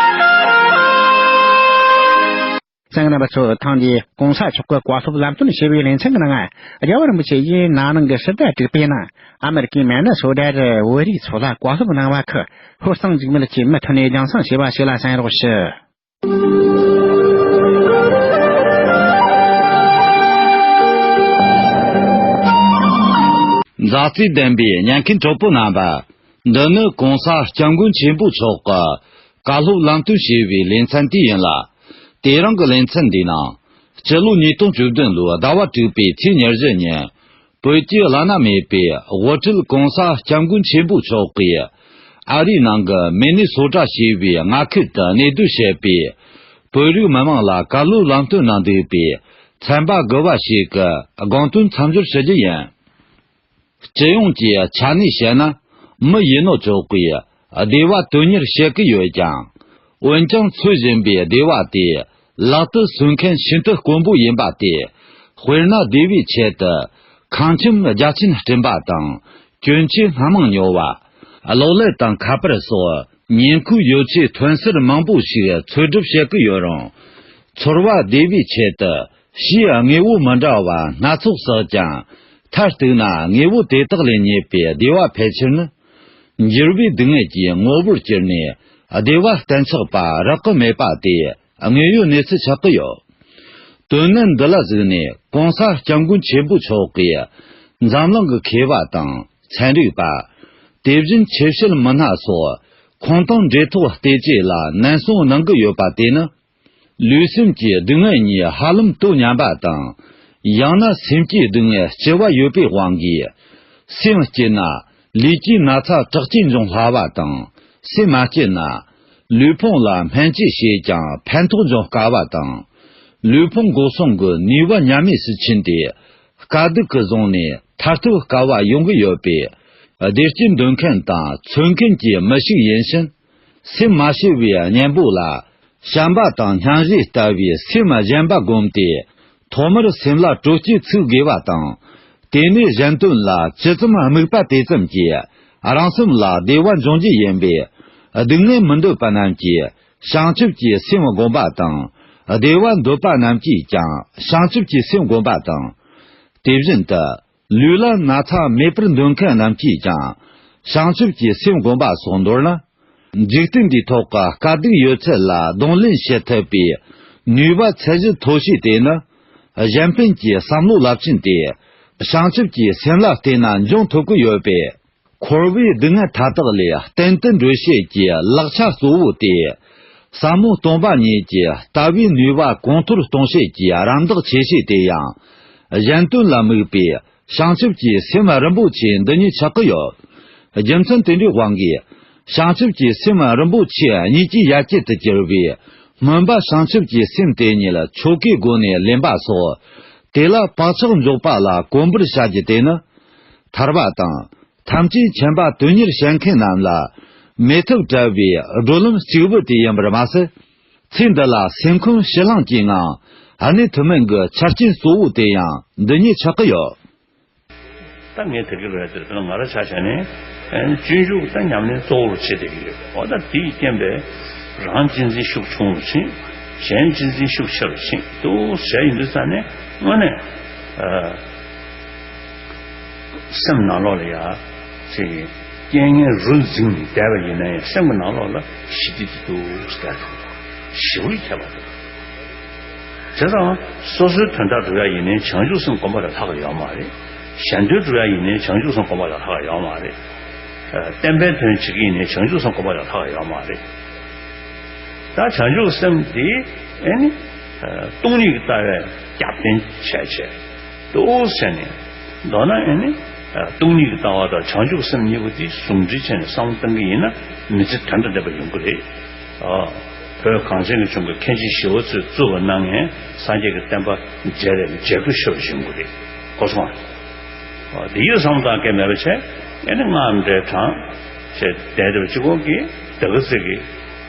གསན་མཁན་རྣམ་པ་ཚོ། ཐེངས་འདིའི་གོང་ས་མཆོག་གི་བཀའ་སློབ་ལམ་སྟོན་ཞེས་པའི་ལེ་ཚན་གྱི་ནང་། རྒྱལ་བ་རིན་པོ་ཆེ་ཡིས་ན་ནིང་གི་ཕྱི་ཟླ་དྲུག་པའི་ནང་ཨ་མེ་རི་ཀའི་མན་ནེ་སོ་ཌ་རུ་བོད་རིགས་ཚོ་ལ་བཀའ་སློབ་གནང་བ་ཁག་ཧོར་གཙང་འཇིགས་མེད་ཀྱིས་མུ་མཐུད་ནས་རྒྱང་སྲིང་བྱས་པ་ཞིག་ལ་གསན་རོགས་ཞུ། མཛའ་བརྩེ་ལྡན་པའི་ཉན་མཁན་གྲོགས་པོ་རྣམ་པ། འདི་ནི་གོང་ས་སྐྱབས་མགོན་ཆེན་པོ་མཆོག་གི་བཀའ་སློབ་ལམ་སྟོན་ཞེས་པའི་ལེ་ཚན་དེ་ཡིན་ལ། དེ་རིང་གི་ལེ་ཚན་འདིའི་ནང་། སྤྱི་ལོ་ཉིས་སྟོང་བཅུ་བདུན་ལོའི་ཟླ་བ་དྲུག་པའི་ཚེས་ཉེར་བཞི་ཉིན། བོད་ཀྱི་བླ་ན་མེད་པའི་དབུ་ཁྲིད་གོང་ས་སྐྱབས་མགོན་ཆེན་པོ་མཆོག་གིས། ཨ་རིའི་ནང་གི་མི་ནི་སོ་ཊ་ཞེས་པའི་མངའ་ཁུལ་དུ་གནས་སྡོད་བྱེད་པའི་བོད་རིགས་མི་མང་ལ་བཀའ་སློབ་ལམ་སྟོན་གནང་འདུག་པའི་ཚན་པ་དགུ་པ་ཞིག་གི་དགོངས་དོན་མཚམས་སྦྱོར་ཞུ་རྒྱུ་ཡིན། སྤྱི་ཡོངས་ཀྱི་ཆ་ནས་བཤད་ན། མི་ཡིན་ནོ་ཅོག་གིས་བདེ་བ་དོན་གཉེར་བྱེད་ཀྱི་ཡོད་ཀྱང་། འོན་ཀྱང་འཚོལ་བཞིན་པའི་བདེ་བ་དེ་ལག་ཏུ་སོན་མཁན་ཤིན་ཏུ་དཀོན་པོ་ཡིན་པ་སྟེ། དཔེར་ན། བདེ་བའི་ཆེད་དུ་ཁང་ཁྱིམ་རྒྱ་ཆེན་སྐྲུན་པ་དང་། གྱོན་ཆས་སྣ་མང་ཉོ་བ། གློག་ཀླད་དང་ཁ་པར་སོགས་ཉིན་མཁོའི་ཡོ་བྱད་ཐོན་སར་མང་པོ་ཞིག་འཚོལ་སྒྲུབ་བྱེད་ཀྱི་ཡོད་རུང་། ཚོར་བ་བདེ་བའི་ཆེད་དུ། ཕྱིའི་དངོས་པོ་མི་འདྲ་བ་སྣ་ཚོགས་བསགས་ཀྱང་། མཐར་གཏུགས་ན་དངོས་པོ་དེ་དག་ལས་རྙེད་པའི་བདེ་བ་ཕལ་ཆེར་ནི། འགྱུར་བའི་སྡུག་བསྔལ་གྱི་དངོས་པོར་གྱུར་ནས། བདེ་བ་གཏན་ཆགས་པ་རག་གི་མེད་པ་དེ་དངོས་ཡོད་གནས་ཚུལ་ཆགས་ཀྱི་ཡོད། དོན་གནད་འདི་ལ་གཟིགས་ནས། གོང་ས་སྐྱབས་མགོན་ཆེན་པོ་མཆོག་གིས། འཛམ་གླིང་གི་མཁས་པ་དང་། ཚན་རིག་པ། དེ་བཞིན་ཆོས་བཤད་མི་སྣ་སོགས་ཁོང་དང་འབྲེལ་ཐོགས་བལྟས་རྗེས་ལ་ནན་གསུང་གནང་གི་ཡོད་པ་དེ་ནི། ལུས་སེམས་ཀྱི་སྡུག་བསྔལ་གཉིས་ཧ་ལམ་དོ་མཉམ་པ་དང་། ཡང་ན་སེམས་ཀྱི་སྡུག་བསྔལ་ལྕི་བ་ཡོད་པའི་དབང་གིས། སེམས་སྐྱིད་ན་ལུས་ཀྱི་ན་ཚ་དྲག་སྐྱེད་འབྱུང་སླ་བ་དང་། སེམས་མ་སྐྱིད་ན་ལུས་ཕུང་ལ་སྨན་བཅོས་བྱས་ཀྱང་ཕན་ཐོགས་འབྱུང་དཀའ་བ་དང་། ལུས་ཕུང་འགོག་སྲུང་གི་ནུས་པ་ཉམས་དམས་སུ་ཕྱིན་ཏེ། དཀའ་སྡུག་གི་བཟུང་ནས་ཐར་ཐབས་དཀའ་བ་ཡོང་གི་ཡོད་པས། བདེ་སྐྱིད་འདོད་མཁན་དང་འཚོལ་མཁན་གྱི་མི་ཞིག་ཡིན་ཕྱིན། སེམས་མ་ཞི་བའི་གཉེན་པོ་ལ། བྱམས་པ་དང་སྙིང་རྗེ་ལྟ་བུའི་སེམས་གཞན་པ་བསྒོམས་ཏེ། ཐོག་མར་སེམས་ལ་དྲོ་སྐྱིད་ཚུགས་དགོས་པ་དང་། དེ་ནས་གཞན་དོན་ལ་ཇི་ཙམ་དམིགས་པ་དེ་ཙམ་གྱིས། རང་སེམས་ལ་བདེ་བ་འབྱུང་རྒྱུ་ཡིན་པས། སྡུག་བསྔལ་མི་འདོད་པ་རྣམས་ཀྱིས། བྱང་ཆུབ་ཀྱི་སེམས་བསྒོམ་པ་དང་། བདེ་བ་འདོད་པ་རྣམས་ཀྱིས་ཀྱང་། བྱང་ཆུབ་ཀྱི་སེམས་བསྒོམ་པ་དང་། དེ་བཞིན་དུ། ལུས་ལ་ན་ཚ་མེད་པར་འདོད་མཁན་རྣམས་ཀྱིས་ཀྱང་། བྱང་ཆུབ་ཀྱི་སེམས་བསྒོམ་པ་སོགས་མདོར་ན། འཇིག་རྟེན་འདིའི་ཐོག་གི་དཀའ་སྡུག་ཡོད་ཚད་ལ་གདོང་ལེན་བྱེད་ཐུབ་པའི་ནུས་པ་ཚད་གཞི་མཐོ་ཤོས་དེ་ནི། གཞན་ཕན་གྱི་བསམ་བློ་རླབས་ཆེན་དེ། བྱང་ཆུབ་ཀྱི་སེམས་ལ་བརྟེན་ན་འབྱུང་ཐུབ་ཀྱི་ཡོད་པས། འཁོར་བའི་སྡུག་བསྔལ་མཐའ་དག་ལས་གཏན་དུ་གྲོལ་བྱེད་ཀྱི་ལག་ཆ་གཙོ་བོ་དེ། ཟབ་མོ་སྟོང་པ་ཉིད་ཀྱི་ལྟ་བའི་ནུས་པ་གོང་མཐོར་གཏོང་བྱེད་ཀྱི་རམ་འདེགས་ཆེ་ཤོས་དེ་ཡང་། གཞན་དོན་ལ་དམིགས་པའི་བྱང་ཆུབ་ཀྱི་སེམས་རིན་པོ་ཆེ་འདི་ཉིད་ཆགས་ཀྱི་ཡོད། རྒྱུ་མཚན་དེ་འདྲའི་དབང་གིས། བྱང་ཆུབ་ཀྱི་སེམས་རིན་པོ་ཆེ་གཉིས་ཀྱི་ཡ་གྱལ་དུ་གྱུར་བའི་སྨོན་པ་བྱང་ཆུབ་ཀྱི་སེམས་དེ་ཉིད་ཆོ་གའི་སྒོ་ནས་ལེན་པ་སོགས། དེ་ལ་བག་ཆགས་འཇོག་པ་ལ་གོམས་པར་བྱ་རྒྱུ་དེ་ནི། ཐར་པ་དང་། ཐམས་ཅད་མཁྱེན་པ་དོན་གཉེར་བྱེད་མཁན་རྣམས་ལ་མེད་ཐབས་བྲལ་བའི་བགྲོད་ལམ་གཅིག་པུ་དེ་ཡིན་པར་མ་ཟད། ཚེ་འདི་ལ་སེམས་ཁམས་ཞི་ལྷང་གི་ངང་གནས་ཐུབ་མིན་གྱི་ཆ་རྐྱེན་གཙོ་བོ་དེ་ཡང་འདི་ཉིད་ཆགས་ཀྱི་ཡོད། ད་ངས་དེ་གི་རེད་དེ་ང་རང་ཆ་བཞག་ནས་སྤྱོད་འཇུག་ད་ཉམས་ལེན་གཙོ་བོར་བྱེད་བསྡད་ཀྱི་ཡོད། འོ་ད་དེའི་རྐྱེན་པས་རང་གཅེས་འཛིན་ཤུགས་ཆུང་རུ་ཕྱིན། གཞན་གཅེས་འཛིན་ཤུགས་ཆེ་རུ་ཕྱིན་འདུག་ཟེར་ཡིན་དུས་ཙང་ནས་དངོས་གནས། སེམས་ནང་ལོགས་ལ་ཡ། ཅིག་རྐྱེན་ངན་རུ་འཛིངས་ནས་བསྡད་པ་ཡིན་ན་ཡང་སེམས་ཀྱི་ནང་ལོགས་ལ་ཞི་བདེ་དེ་འདུག་ཟེར། ཞི་བའི་ཁྱད་པར་འདུག་བྱས་ཙང་སོ་སོའི་དོན་དག་སྒྲུབ་ཡ་ཡིན་ནའི་བྱང་ཆུབ་སེམས་སྒོམ་པ་ལས་ལྷག་གི་ཡོད་མ་རེད། གཞན་དོན་སྒྲུབ་ཡ་ཡིན་ནའི་བྱང་ཆུབ་སེམས་སྒོམ་པ་ལས་ལྷག་གི་ཡོད་མ་རེད། བསྟན་པའི་དོན་བྱེད་ཀྱི་ཡིན་ནའི་བྱང་ཆུབ་སེམས་སྒོམ་པ་ལས་ལྷག་གི་ཡོད་མ་རེད། ད་བྱང་ཆུབ་སེམས་འདི་ཨེ་ནི། སྟོང་ཉིད་ཀྱི་ལྟ་བས་རྒྱབ་རྟེན་བྱས་བྱས། འདུག་ཟེར་ནས། མདོར་ན་ཨེ་ནི། སྟོང་ཉིད་ཀྱི་ལྟ་བ་དང་བྱང་ཆུབ་སེམས་གཉིས་པོ་འདི་ཟུང་འབྲེལ་བྱས་ནས་བསམ་བློ་གཏང་གི་ཡིན་ན་མི་ཚེ་དོན་དང་ལྡན་པ་ཡོང་གི་རེད། ཨ། བོད་གངས་ཅན་གྱི་ལྗོངས་ཀྱི་མཁན་ཆེན་ཞི་བ་འཚོས་གཙུག་ལག་གནང་མཁན་སངས་རྒྱས་ཀྱི་བསྟན་པ་མཇལ་རེ་མཇལ་རྒྱུ་ཤོར་བཞིན་གྱི་རེད། གོ་སོང་ཨ། དེ་ཡི་བསམ་བློ་གཏོང་མཁན་མེད་པ་བྱས། ཨེ་ནི་སྔགས་འདྲེ་དྲངས། བྱས་བསྡད་དེ་གཅིག་པོ་གིས་དེ་ག་ཚོད་ཀྱི་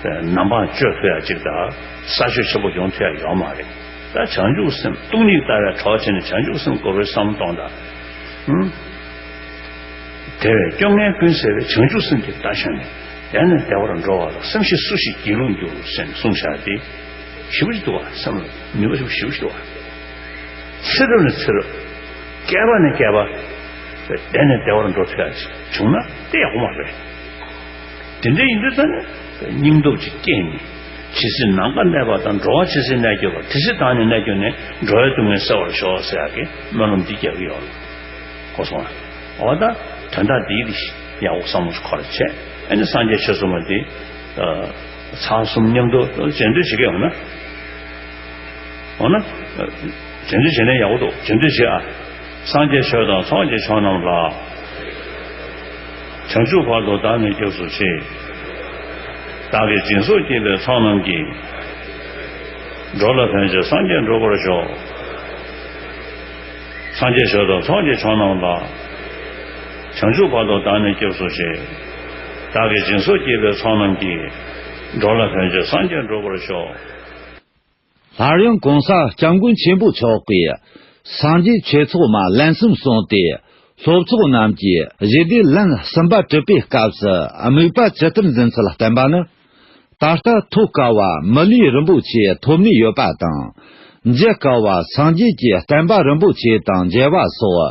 ནམ་འཕང་གཅོད་ཐུབ་ཡ་གཅིག་དང་ས་ཆོད་ཆེན་པོ་ཡོང་ཐུབ་ཡ་ཡོད་མ་རེད། ད་བྱང་ཆུབ་སེམས་སྟོང་ཉིད་ལྟ་བའི་གྲོགས་བྱས་ནས་བྱང་ཆུབ་སེམས་སྐོར་བའི་བསམ་བློ་གཏོང་དང་། ཧུམ། དེ་བས་སྐྱོ་ངལ་ཀུན་སེལ་བའི་བྱང་ཆུབ་སེམས་ཀྱི་བརྡ་ཤོད་ནས། དེ་ནས་བདེ་བར་འགྲོ་བ་ལ་སེམས་ཤེས་སུ་ཞིག་སྒྱིད་ལུག་འགྱུར་ཟེར་ནས་གསུངས་བཞག་སྟེ། ཞེ་པོ་ཅིག་འདུག་བ། སེམས་ལ་ནུས་པ་ཞེ་པོ་ཞེ་པོ་ཅིག་འདུག་བ། ཚེ་རབས་ནས་ཚེ་རབས། བསྐལ་པ་ནས་བསྐལ་པ། བདེ་ནས་བདེ་བར་འགྲོ་ཐུབ་ཡ་ཅིག་བྱུང་ན་དེ་ཡག་པོ་མ་རེད། དེ་འདྲ་ཡིན་དུས་ད་ནི་སྙིང་སྟོབས་ཅིག་སྐྱེས་ནས། ཇི་སྲིད་ནམ་མཁའ་གནས་པ་དང་། འགྲོ་བ་ཇི་སྲིད་གནས་གྱུར་པ། དེ་སྲིད་བདག་ནི་གནས་གྱུར་ནས། འགྲོ་བའི་སྡུག་བསྔལ་སེལ་བར་ཤོག་ཟེར་ཡག་གི་སྨོན་ལམ་འདི་རྒྱག་གི་ཡོད། གོ་སོང་ང་། འོ་ད་དོན་དག་འདི་ཡག་པོ་བསམ་བློ་ཁོ་ར་བྱས། ཨ་ནི་སངས་རྒྱས་ཆོས་ཚོགས་མ་འདི་ཚར་གསུམ་མཉམ་དུ་རྗེས་ཟློས་བྱེད་ཀྱི་ཡོང་ན། འོ་ན། རྗེས་ཟློས་བྱེད་ན་ཡག་པོ་འདུག་རྗེས་ཟློས་བྱེད་ཨ། སངས་རྒྱས་ཆོས་དང་ཚོགས་ཀྱི་མཆོག་རྣམས་ལ། བྱང་ཆུབ་བར་དུ་བདག་ནི་སྐྱབས་སུ་མཆི། བདག་གིས་སྦྱིན་སོགས་བགྱིས་པའི་ཚོགས་རྣམས་ཀྱིས། འགྲོ་ལ་ཕན་ཕྱིར་སངས་རྒྱས་འགྲུབ་པར་ཤོག་སངས་རྒྱས་ཆོས་དང་ཚོགས་ཀྱི་མཆོག་རྣམས་ལ། བྱང་ཆུབ་བར་དུ་བདག་ནི་སྐྱབས་སུ་མཆི། བདག་གིས་སྦྱིན་སོགས་བགྱིས་པའི་ཚོགས་རྣམས་ཀྱིས། འགྲོ་ལ་ཕན་ཕྱིར་སངས་རྒྱས་འགྲུབ་པར་ཤོག་སླར་ཡང་གོང་ས་སྐྱབས་མགོན་ཆེན་པོ་མཆོག་གིས་སངས་རྒྱས་ཆོས་ཚོགས་མ་ལན་གསུམ་གསུངས་ཏེ། སློབ་ཚོགས་རྣམས་ཀྱིས་རྗེས་ཟློས་ལན་གསུམ་པ་གྲུབ་པའི་སྐབས་སུ་དམིགས་པ་ཇི་ལྟར་འཛིན་ཚུལ་བསྟན་པ་ནི། ད་ལྟ་ཐོབ་དཀའ་བ་མི་ལུས་རིན་པོ་ཆེ་ཐོབ་ནས་ཡོད་པ་དང་། མཇལ་དཀའ་བ་སངས་རྒྱས་ཀྱི་བསྟན་པ་རིན་པོ་ཆེ་དང་མཇལ་བ་སོགས།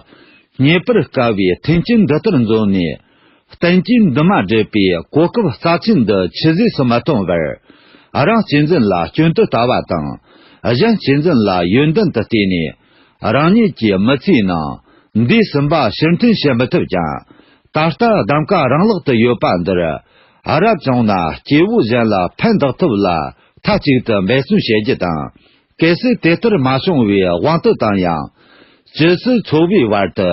རྙེད་པར་དཀའ་བའི་མཐུན་རྐྱེན་འདི་ལྟར་འཛོམས་ནས། བསྟན་རྒྱས་འདུན་མ་སྒྲུབ་པའི་གོ་སྐབས་རྩ་ཆེན་འདི་ཆུད་ཟོས་སུ་མི་གཏོང་བར། རང་གཅེས་འཛིན་ལ་སྐྱོན་དུ་ལྟ་བ་དང་། གཞན་གཅེས་འཛིན་ལ་ཡོན་ཏན་དུ་བལྟས་ནས། རང་ཉིད་ཀྱི་མི་ཚེའི་ནང་འདས་ཟིན་པ་ཕྱིར་འཐེན་བྱེད་མི་ཐུབ་ཀྱང་། ད་ལྟ་གདམ་ག་རང་ལག་ཏུ་ཡོད་པ་འདིར། རབ་བྱུང་ན་སྐྱེ་བོ་གཞན་ལ་ཕན་བདག་ཐབས་ལ་མཐའ་གཅིག་ཏུ་འབད་བརྩོན་བྱེད་རྒྱུ་དང་། གལ་སྲིད་དེ་ལྟར་མ་བྱུང་བའི་དབང་དུ་བཏང་ཡང་། ཇི་སྲིད་འཚོ་བའི་བར་དུ།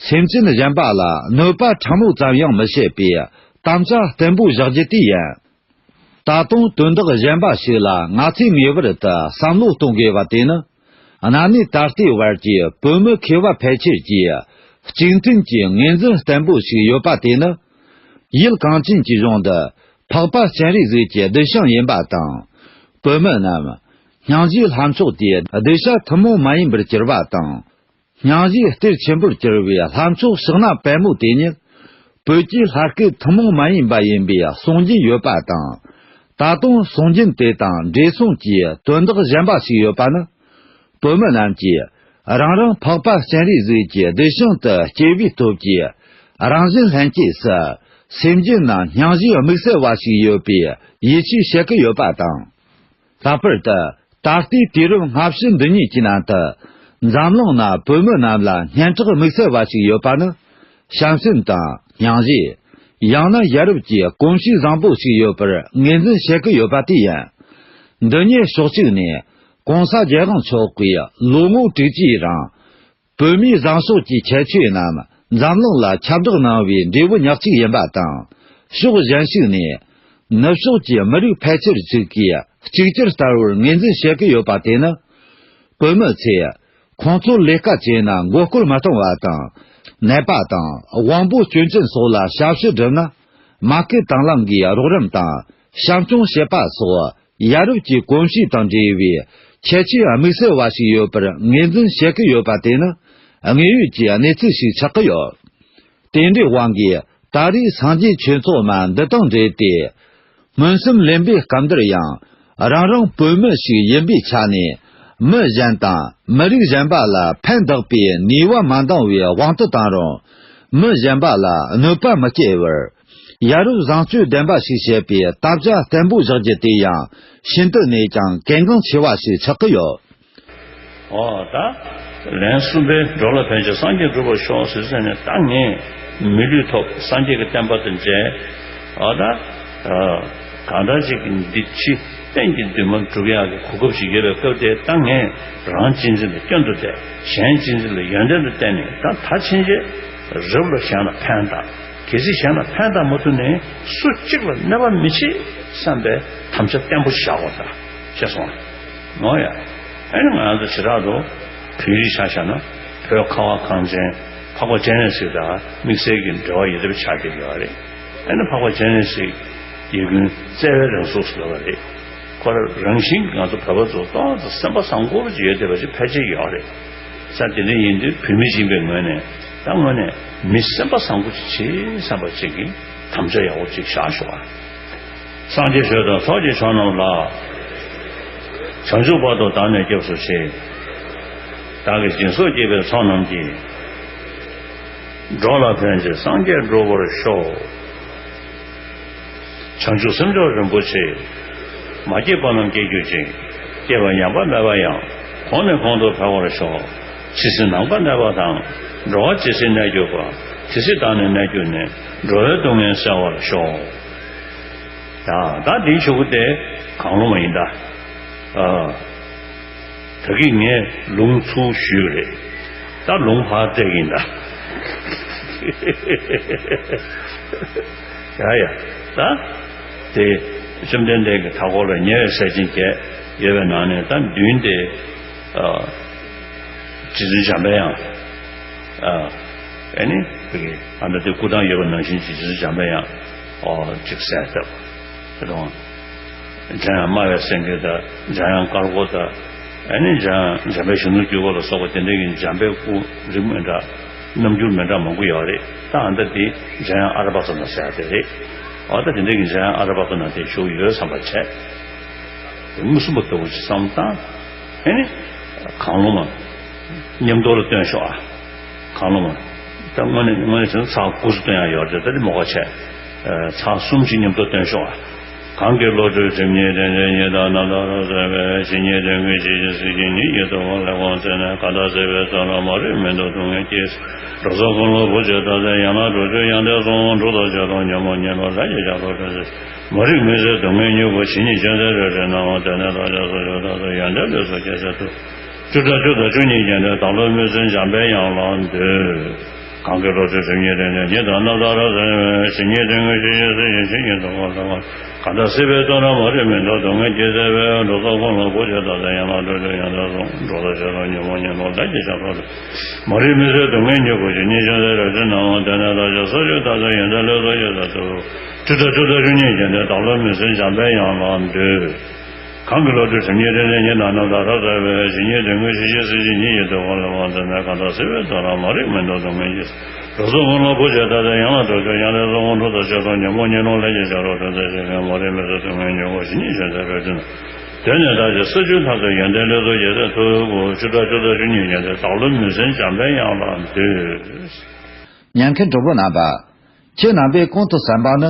སེམས་ཅན་གཞན་པ་ལ་གནོད་པ་ཕྲ་མོ་ཙམ་ཡང་མི་བྱེད་པའི་དམ་བཅའ་བརྟན་པོ་བཞག་རྒྱུ་དེ་ཡིན། ད་དུང་དོན་དག་གཞན་པ་ཞིག་ལ་ང་ཚོས་ངེས་པར་དུ་བསམ་བློ་གཏོང་དགོས་པ་དེ་ནི། གནའ་ནས་ད་ལྟའི་བར་གྱི་བོད་མི་མཁས་པ་ཕལ་ཆེར་གྱིས་གཅིག་མཐུན་གྱི་ངོས་འཛིན་བརྟན་པོ་ཞིག་ཡོད་པ་དེ་ནི། ཡུལ་གངས་ཅན་གྱི་གཞུང་འདི་འཕགས་པ་སྤྱན་རས་གཟིགས་ཀྱི་གདུལ་ཞིང་ཡིན་པ་དང་། བོད་མི་རྣམས་སྙིང་རྗེའི་ལྷ་མཆོག་དེའི་གདུལ་བྱ་ཐུན་མོང་མ་ཡིན་པར་གྱུར་པ་དང་། སྙིང་རྗེའི་གཏེར་ཆེན་པོར་གྱུར་པའི་ལྷ་མཆོག་ཕྱག་ན་པདྨོ་དེ་ཉིད། བོད་ཀྱི་ལྷ་སྐལ་ཐུན་མོང་མ་ཡིན་པ་ཡིན་པའི་གསུང་རྒྱུན་ཡོད་པ་དང་། ད་དུང་གསུང་རྒྱུན་དེ་དང་འབྲེལ་མཚུངས་ཀྱི་དོན་དག་གཞན་པ་ཞིག་ཡོད་པ་ནི། བོད་མི་རྣམས་ཀྱིས་རང་རང་འཕགས་པ་སྤྱན་རས་གཟིགས་ཀྱི་གདུལ་ཞིང་དུ་སྐྱེ་བའི་སྟོབས་ཀྱིས། རང་གཞན་ལྷན་སྐྱེས་སུ་སེམས་ཅན་ནང་སྙིང་རྗེའི་དམིགས་བསལ་བ་ཞིག་ཡོད་པའི་ཡིད་ཆེས་བྱེད་ཀྱི་ཡོད་པ་དང་། ལྷག་པར་དུ། ད་ལྟའི་དུས་རབས་ལྔ་བཅུ་འདི་ཉིད་ཀྱི་ནང་དུ། འཛམ་གླིང་ན་བོད་མི་རྣམས་ལ་སྙན་གྲགས་དམིགས་བསལ་བ་ཞིག་ཡོད་པ་ནི། བྱམས་སེམས་དང་སྙིང་རྗེ། ཡང་ན་ཡ་རབས་ཀྱི་གོམས་གཤིས་བཟང་པོ་ཞིག་ཡོད་པར་ངོས་འཛིན་བྱེད་ཀྱི་ཡོད་པ་དེ་ཡིན། འདི་ཉིད་ཕྱོགས་གཅིག་ནས་༸གོང་ས་༸རྒྱལ་དབང་མཆོག་གིས་ལོ་ངོ་དྲུག་ཅུའི་རིང་། བོད་མིའི་བཟང་ཕྱོགས་ཀྱི་ཁྱད་ཆོས་རྣམས་འཛམ་གླིང་ལ་ཁྱབ་བསྒྲགས་གནང་བའི་འབྲས་བུ་ཉག་གཅིག་ཡིན་པ་དང་། ཕྱོགས་གཞན་ཞིག་ནས། ནུབ་ཕྱོགས་ཀྱི་མི་རིགས་ཕལ་ཆེར་ཅིག་གིས་གཅིག་གྱུར་ལྟ་བུར་ངོས་འཛིན་བྱེད་ཀྱི་ཡོད་པ་དེ་ནི། བོད་མི་ཚོས་ཁོང་ཚོར་ལས་ཀ་བྱས་ན་མགོ་སྐོར་མ་གཏོང་བ་དང་། ནད་པ་དང་དབང་པོ་སྐྱོན་ཅན་སོགས་ལ་ཞབས་ཞུ་བསྒྲུབ་ན། མ་སྐུལ་དང་བླངས་ཀྱིས་རོགས་རམ་དང་བཤམས་སྐྱོང་བྱེད་པ་སོགས། ཡ་རབས་ཀྱི་གོམས་གཤིས་དང་འབྲེལ་བའི་ཁྱད་ཆོས་དམིགས་བསལ་བ་ཞིག་ཡོད་པར་ངོས་འཛིན་བྱེད་ཀྱི་ཡོད་པ་དེ་ནི་དངོས་ཡོད་ཀྱི་གནས་ཚུལ་ཞིག་ཆགས་ཀྱི་ཡོད། དེ་འདྲའི་དབང་གིས་ད་རེས་སངས་རྒྱས་ཆོས་ཚོགས་མ་འདི་དང་འབྲེལ་ཏེ། སྨོན་སེམས་ལེན་པའི་སྐབས་འདིར་ཡང་རང་རང་བོད་མི་ཞིག་ཡིན་པའི་ཆ་ནས་མི་གཞན་དང་མི་རིགས་གཞན་པ་ལ་ཕན་བདག་པའི་ནུས་པ་མ་འདང་བའི་དབང་དུ་བཏང་རུང་། མི་གཞན་པ་ལ་གནོད་པ་མི་སྐྱེལ་བར། ཡ་རབས་བཟང་སྤྱོད་ལྡན་པ་ཞིག་བྱེད་པའི་དམ་བཅའ་བརྟན་པོ་བཞག་རྒྱུ་དེ་ཡང་ཤིན་ཏུ་ནས་ཀྱང་གལ་འགངས་ཆེ་བ་ཞིག་ཆགས་ཀྱི་ཡོད། ཨོ་ད། ལན་གསུམ་པའི་འགྲོ་ལ་ཕན་ཕྱིར་སངས་རྒྱས་འགྲུབ་པར་ཤོག་ཟེར་ཟེར་ནས་ད་ངས་མི་ལུས་ཐོབ་སངས་རྒྱས་ཀྱི་བསྟན་པ་དང་མཇལ། ཨོ་ད། གང་འདྲ་ཅིག་གི་འདི་ཕྱི་གཏན་གྱི་འདུན་མ་འགྲུབ་ཡག་གི་གོ་སྐབས་ཤིག་ཡོད་པའི་སྐབས་དེ་ད་ངས་རང་གཅེས་འཛིན་ལ་སྐྱོན་དུ་བལྟས། གཞན་གཅེས་འཛིན་ལ་ཡོན་ཏན་དུ་བལྟས་ནས་ད་ད་ཕྱིན་ཆད་རབ་ལ་གཞན་ལ་ཕན་བཏགས། གལ་སྲིད་གཞན་ལ་ཕན་བཏགས་མ་ཐུབ་ནས་སུ་གཅིག་ལ་གནོད་པ་མི་བྱེད་བསམ་པའི་དམ་བཅའ་བརྟན་པོ་བཞག་དགོས་ད། ཤེས་སོང་། ངོ་ཡ། ཨ་ནི་ང་ཚོ་བྱེ་བྲག་ཏུ་བོད་རིགས་ཆ་བཞག་ན་བོད་ཁ་བ་གངས་ཅན་འཕགས་པ་སྤྱན་རས་གཟིགས་དང་དམིགས་བསལ་གྱི་འབྲེལ་བ་ཡོད་པ་ཆགས་བསྡད་ཡོད་རེད། ཨ་ནི་འཕགས་པ་སྤྱན་རས་གཟིགས་ཡིད་ཀུན་བརྩེ་བའི་རང་གཟུགས་སུ་ལབ་པ་རེད། ཁོ་རང་རང་བཞིན་གྱིས་ང་ཚོ་བོད་པ་ཚོ་ཏོག་ཙམ་སེམས་པ་བཟང་པོ་ཅིག་ཡོད་བསྡད་པ་ཅིག་ཕལ་ཆེར་ཡོད་རེད། ས་དེ་འདྲ་ཡིན་དུས་བོད་མི་ཡིན་པའི་ངོས་ནས་ད་དངོས་གནས་མི་སེམས་པ་བཟང་པོ་ཅིག་བྱེད་བསམ་པ་ཅིག་གིས་དམ་བཅའ་ཡག་པོ་ཅིག་བཞག་ཤོག་ཨ། སངས་རྒྱས་ཆོས་དང་ཚོགས་ཀྱི་མཆོག་རྣམས་ལ། བྱང་ཆུབ་བར་དུ་བདག་ནི་སྐྱབས་སུ་མཆི། བདག་གིས་སྦྱིན་སོགས་བགྱིས་པའི་ཚོགས་རྣམས་ཀྱིས། འགྲོ་ལ་ཕན་ཕྱིར་སངས་རྒྱས་འགྲུབ་པར་ཤོག། བྱང་ཆུབ་སེམས་མཆོག་རིན་པོ་ཆེ། མ་སྐྱེས་པ་རྣམས་སྐྱེ་གྱུར་ཅིག། སྐྱེས་པ་ཉམས་པ་མེད་པ་ཡང་། གོང་ནས་གོང་དུ་འཕེལ་བར་ཤོག། ཇི་སྲིད་ནམ་མཁའ་གནས་པ་དང་། འགྲོ་བ་ཇི་སྲིད་གནས་གྱུར་པ། དེ་སྲིད་བདག་ནི་གནས་གྱུར་ནས། འགྲོ་བའི་སྡུག་བསྔལ་སེལ་བར་ཤོག། ད་ད་འདིའི་ཆུ་བོ་དེ་གང་རུང་བ་ཡིན་ད། ཨ། ད་གིན་ངས་ལུང་ཚུར་ཞུས་རེད། ད་ལུང་ཕར་སྤྲད་ཀྱིན་ད། ཡ་ཡ། ད་དེ་བཅོམ་ལྡན་འདས་ཀྱི་མཐའ་སྐོར་ལ་ཉེ་བའི་ས་ཆེན་བརྒྱད་ཡོད་པའི་ནང་ནས་ད་མདུན་དེ། ཨ། རྗེ་བཙུན་འཇམ་པའི་དབྱངས། ཨ། ཨ་ནི་བོད་ཀྱི་ཨ་མདའ་དེ་སྐུ་ཐང་ཡོད་པ་ནང་བཞིན་གྱི་རྗེ་བཙུན་འཇམ་པའི་དབྱངས། ཨོ་ཅིག་གསལ་བཏབ། དེ་དང་། འཇམ་དབྱངས་སྨྲ་བའི་སེང་གེ་དང་འཇམ་དབྱངས་དཀར་པོ་དང་། ཨ་ནི་འཇམ་འཇམ་དཔལ་གཞོན་ནུ་གྱི་སྐུ་ལ་སོགས་པ་དེ་འདྲ་གི་འཇམ་དཔལ་སྐུ་རིགས་མི་འདྲ། རྣམ་འགྱུར་མི་འདྲ་མང་པོ་ཡོད་རེད། ད་ཨ་མདའ་དེ་འཇམ་དབྱངས་ཨ་ར་པ་ཙ་ན་ཟེར་ཡ་དེ་རེད། ཨོ་ད་དེ་འདྲ་གི་འཇམ་དབྱངས་ཨ་ར་པ་ཙ་ན་དེ་བཞུགས་ཡོད་བསམ་པ་བྱས། མངོན་སུམ་པ་ལྟ་བུ་ཅིག་བསམ་བློ་བཏང་། ཨེ་ནི། གང་བློ་མ། མཉམ་དུ་ལ་སྟོན་ཤོག་ཨ། གང་བློ་མ། ད་དངོས་གནས་དངོས་གནས་བྱས་ན་ཚར་དགུ་ཚུར་སྟོན་ཡ་ཡོད་རེད། ད་དེ་མོ་ཁ་ཆད། ཚར་གསུམ་ཞིག་མཉམ་དུ་སྟོན་ཤོག་ཨ། གང་གི་བློ་གྲོས་སྒྲིབ་གཉིས་དྲན་ཅིང་ཉི་ཟླ་རྣམ་ཐར་རབ་གསལ་བའི་ཇི་སྙེད་དོན་ཀུན་ཇི་བཞིན་གཟིགས་ཤིང་ཉིད་ཀྱི་ཐུགས་ཀར་ལེགས་པར་མཛད་ནས། གང་དག་སྲིད་པའི་བཙོན་རར་མ་རིག་མུན་འཐུམས་སྡུག་བསྔལ་གྱིས། རང་སྲོག་ཀུན་ལ་བུ་འཆད་ཐབས་ཟད་ཡན་ལག་དྲུག་ཅུ་ཡོན་ཏན་གསུམ་འགྲོ་ལྟར་སྤྱོད་དོ། ཉོན་མོངས་ཉོན་མོངས་ལས་ཀྱི་ཆགས་སོགས་སྲོག་ཐོག་མ་རིག་མུན་སེལ་སྡུག་བསྔལ་མྱུ་གུ་ཇི་སྙེད་ཅན་ཟད་རབ་ཏུ་སྣང་བ། དེ་ནས་བདག་ཅག་སྲོག་གཅོད་ཐབས་སུ་ཡོན་ཏན་ལུས་སུ་སྐྱེ་ཚེ་ཐུབ། བཅུ་ཕྲག་བཅུ་དང་བཅུ་གཉིས་བརྒྱན་ཏེ་བདག་བློ་མུན་སེལ་འཇམ་པའི་དབྱངས་ལ་འདུད། གང་གི་བློ་གྲོས་སྒྲིབ་གཉིས་དྲན་ཅིང་ཉི་ཟླ་རྣམ་ཐར་རབ་གསལ་བའི་ཇི་སྙེད་དོན་ཀུན་ཇི་བཞིན་གཟིགས་ཤིང་ཇི་སྙེད་ཐུགས་ཀར་ལེགས་པར། གང་དག་སྲིད་པའི་བཙོན་རར་མ་རིག་མུན་འཐུམས་སྡུག་བསྔལ་གྱིས་ཟད་པའི། རང་སྲོག་ཀུན་ལ་བུ་འཆད་ཐབས་ཟད་ཡན་ལག་དྲུག་ཅུ་ཡོན་ཏན་གསུམ་འགྲོ་ལྟར་སྤྱོད་དོ། ཉོན་མོངས་ཉོན་མོངས་ལས་ཀྱི་ཆགས་སོགས་སྲོག་ཐོག་མ་རིག་མུན་སེལ་སྡུག་བསྔལ་མྱུ་གུ་ཇི་སྙེད་ཅན་ཟད་རབ་ཏུ་སྣང་བ། དེ་ནས་བདག་ཅག་སྲོག་གཅོད་ཐབས་སུ་ཡོན་ཏན་ལུས་སུ་སྐྱེ་ཚེ་ཐུབ། བཅུ་ཕྲག་བཅུ་དང་བཅུ་གཉིས་བརྒྱན་ཏེ་བདག་བློ་མུན་སེལ་འཇམ་པའི་དབྱངས་ལ་འདུད། གང་གི་བློ་གྲོས་སྒྲིབ་གཉིས་དྲན་ཅིང་ཉི་ཟླ་རྣམ་ཐར་རབ་གསལ་བའི་ཇི་སྙེད་དོན་ཀུན་ཇི་བཞིན་གཟིགས་ཤིང་ཉིད་ཀྱི་ཐུགས་ཀར་ལེགས་པར་མཛད་ནས། གང་དག་སྲིད་པའི་བཙོན་རར་མ་རིག་མུན་འཐུམས་སྡུག་བསྔལ་གྱིས། རང་སྲོག་ཀུན་ལ་བུ་འཆད་ཐབས་ཟད་ཡན་ལག་དྲུག་ཅུ་ཡོན་ཏན་གསུམ་འགྲོ་ལྟར་སྤྱོད་དོ། ཉོན་མོངས་ཉོན་མོངས་ལས་ཀྱི་ཆགས་སོགས་སྲོག་ཐོག་མ་རིག་མུན་སེལ་སྡུག་བསྔལ་མྱུ་གུ་ཇི་སྙེད་ཅན་ཟད་རབ་ཏུ་སྣང་བ། དེ་ནས་བདག་ཅག་སྲོག་གཅོད་ཐབས་སུ་ཡོན་ཏན་ལུས་སུ་སྐྱེ་ཚེ་ཐུབ། བཅུ་ཕྲག་བཅུ་དང་བཅུ་གཉིས་བརྒྱན་ཏེ་བདག་བློ་མུན་སེལ་འཇམ་པའི་དབྱངས་ལ་འདུད། ཉན་མཁན་གྲོགས་པོ་རྣམ་པ། ཁྱེད་རྣམ་པས་གོང་དུ་གསན་པ་ནི།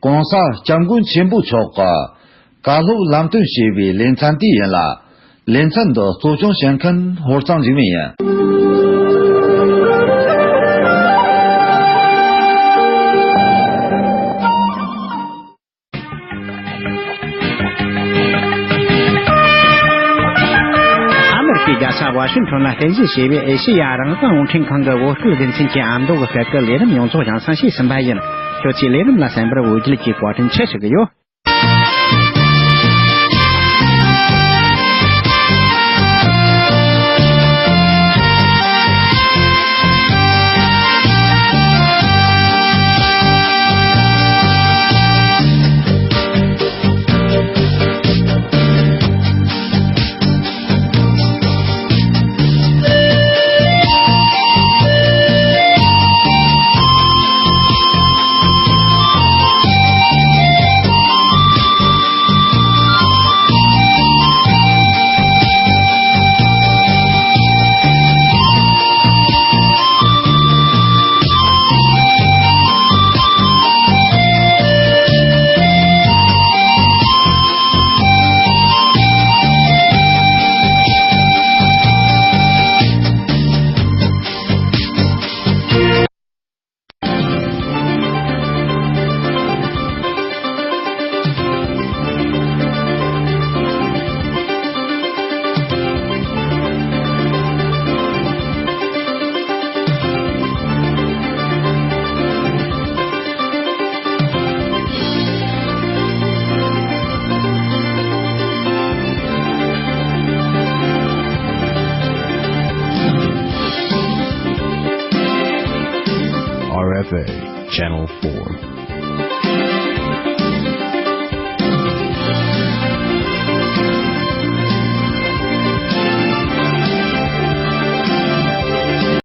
གོང་ས་སྐྱབས་མགོན་ཆེན་པོ་མཆོག་གིས་བཀའ་སློབ་ལམ་སྟོན་བྱས་པའི་ལེ་ཚན་དེ་ཡིན་ལ། ལེ་ཚན་འདི་གཙོ་སྐྱོང་བྱེད་མཁན་ཧོར་གཙང་འཇིགས་མེད་ཡིན། ཨ་མེ་རི་ཀའི་རྒྱལ་ས་ཝ་ཤིང་ཊོན་ལ་རྟེན་གཞི་བྱས་པའི་ཨེ་ཤེ་ཡ་རང་དབང་རླུང་འཕྲིན་ཁང་གི་བོད་སྐད་སྡེ་ཚན་གྱི་ཨ་མདོ་གི་སྐད་ཀྱི་ལས་རིམ་ཡོངས་རྫོགས་ཡང་གསན་བྱས་ཟིན་པ་ཡིན། ཁྱོད་ཚོས་ལས་རིམ་ལ་གསན་པར་འོས་བསྡུ་གྱིས་བཀའ་དྲིན་ཆེ་ཞུ་གི་ཡོད། R F A Channel four.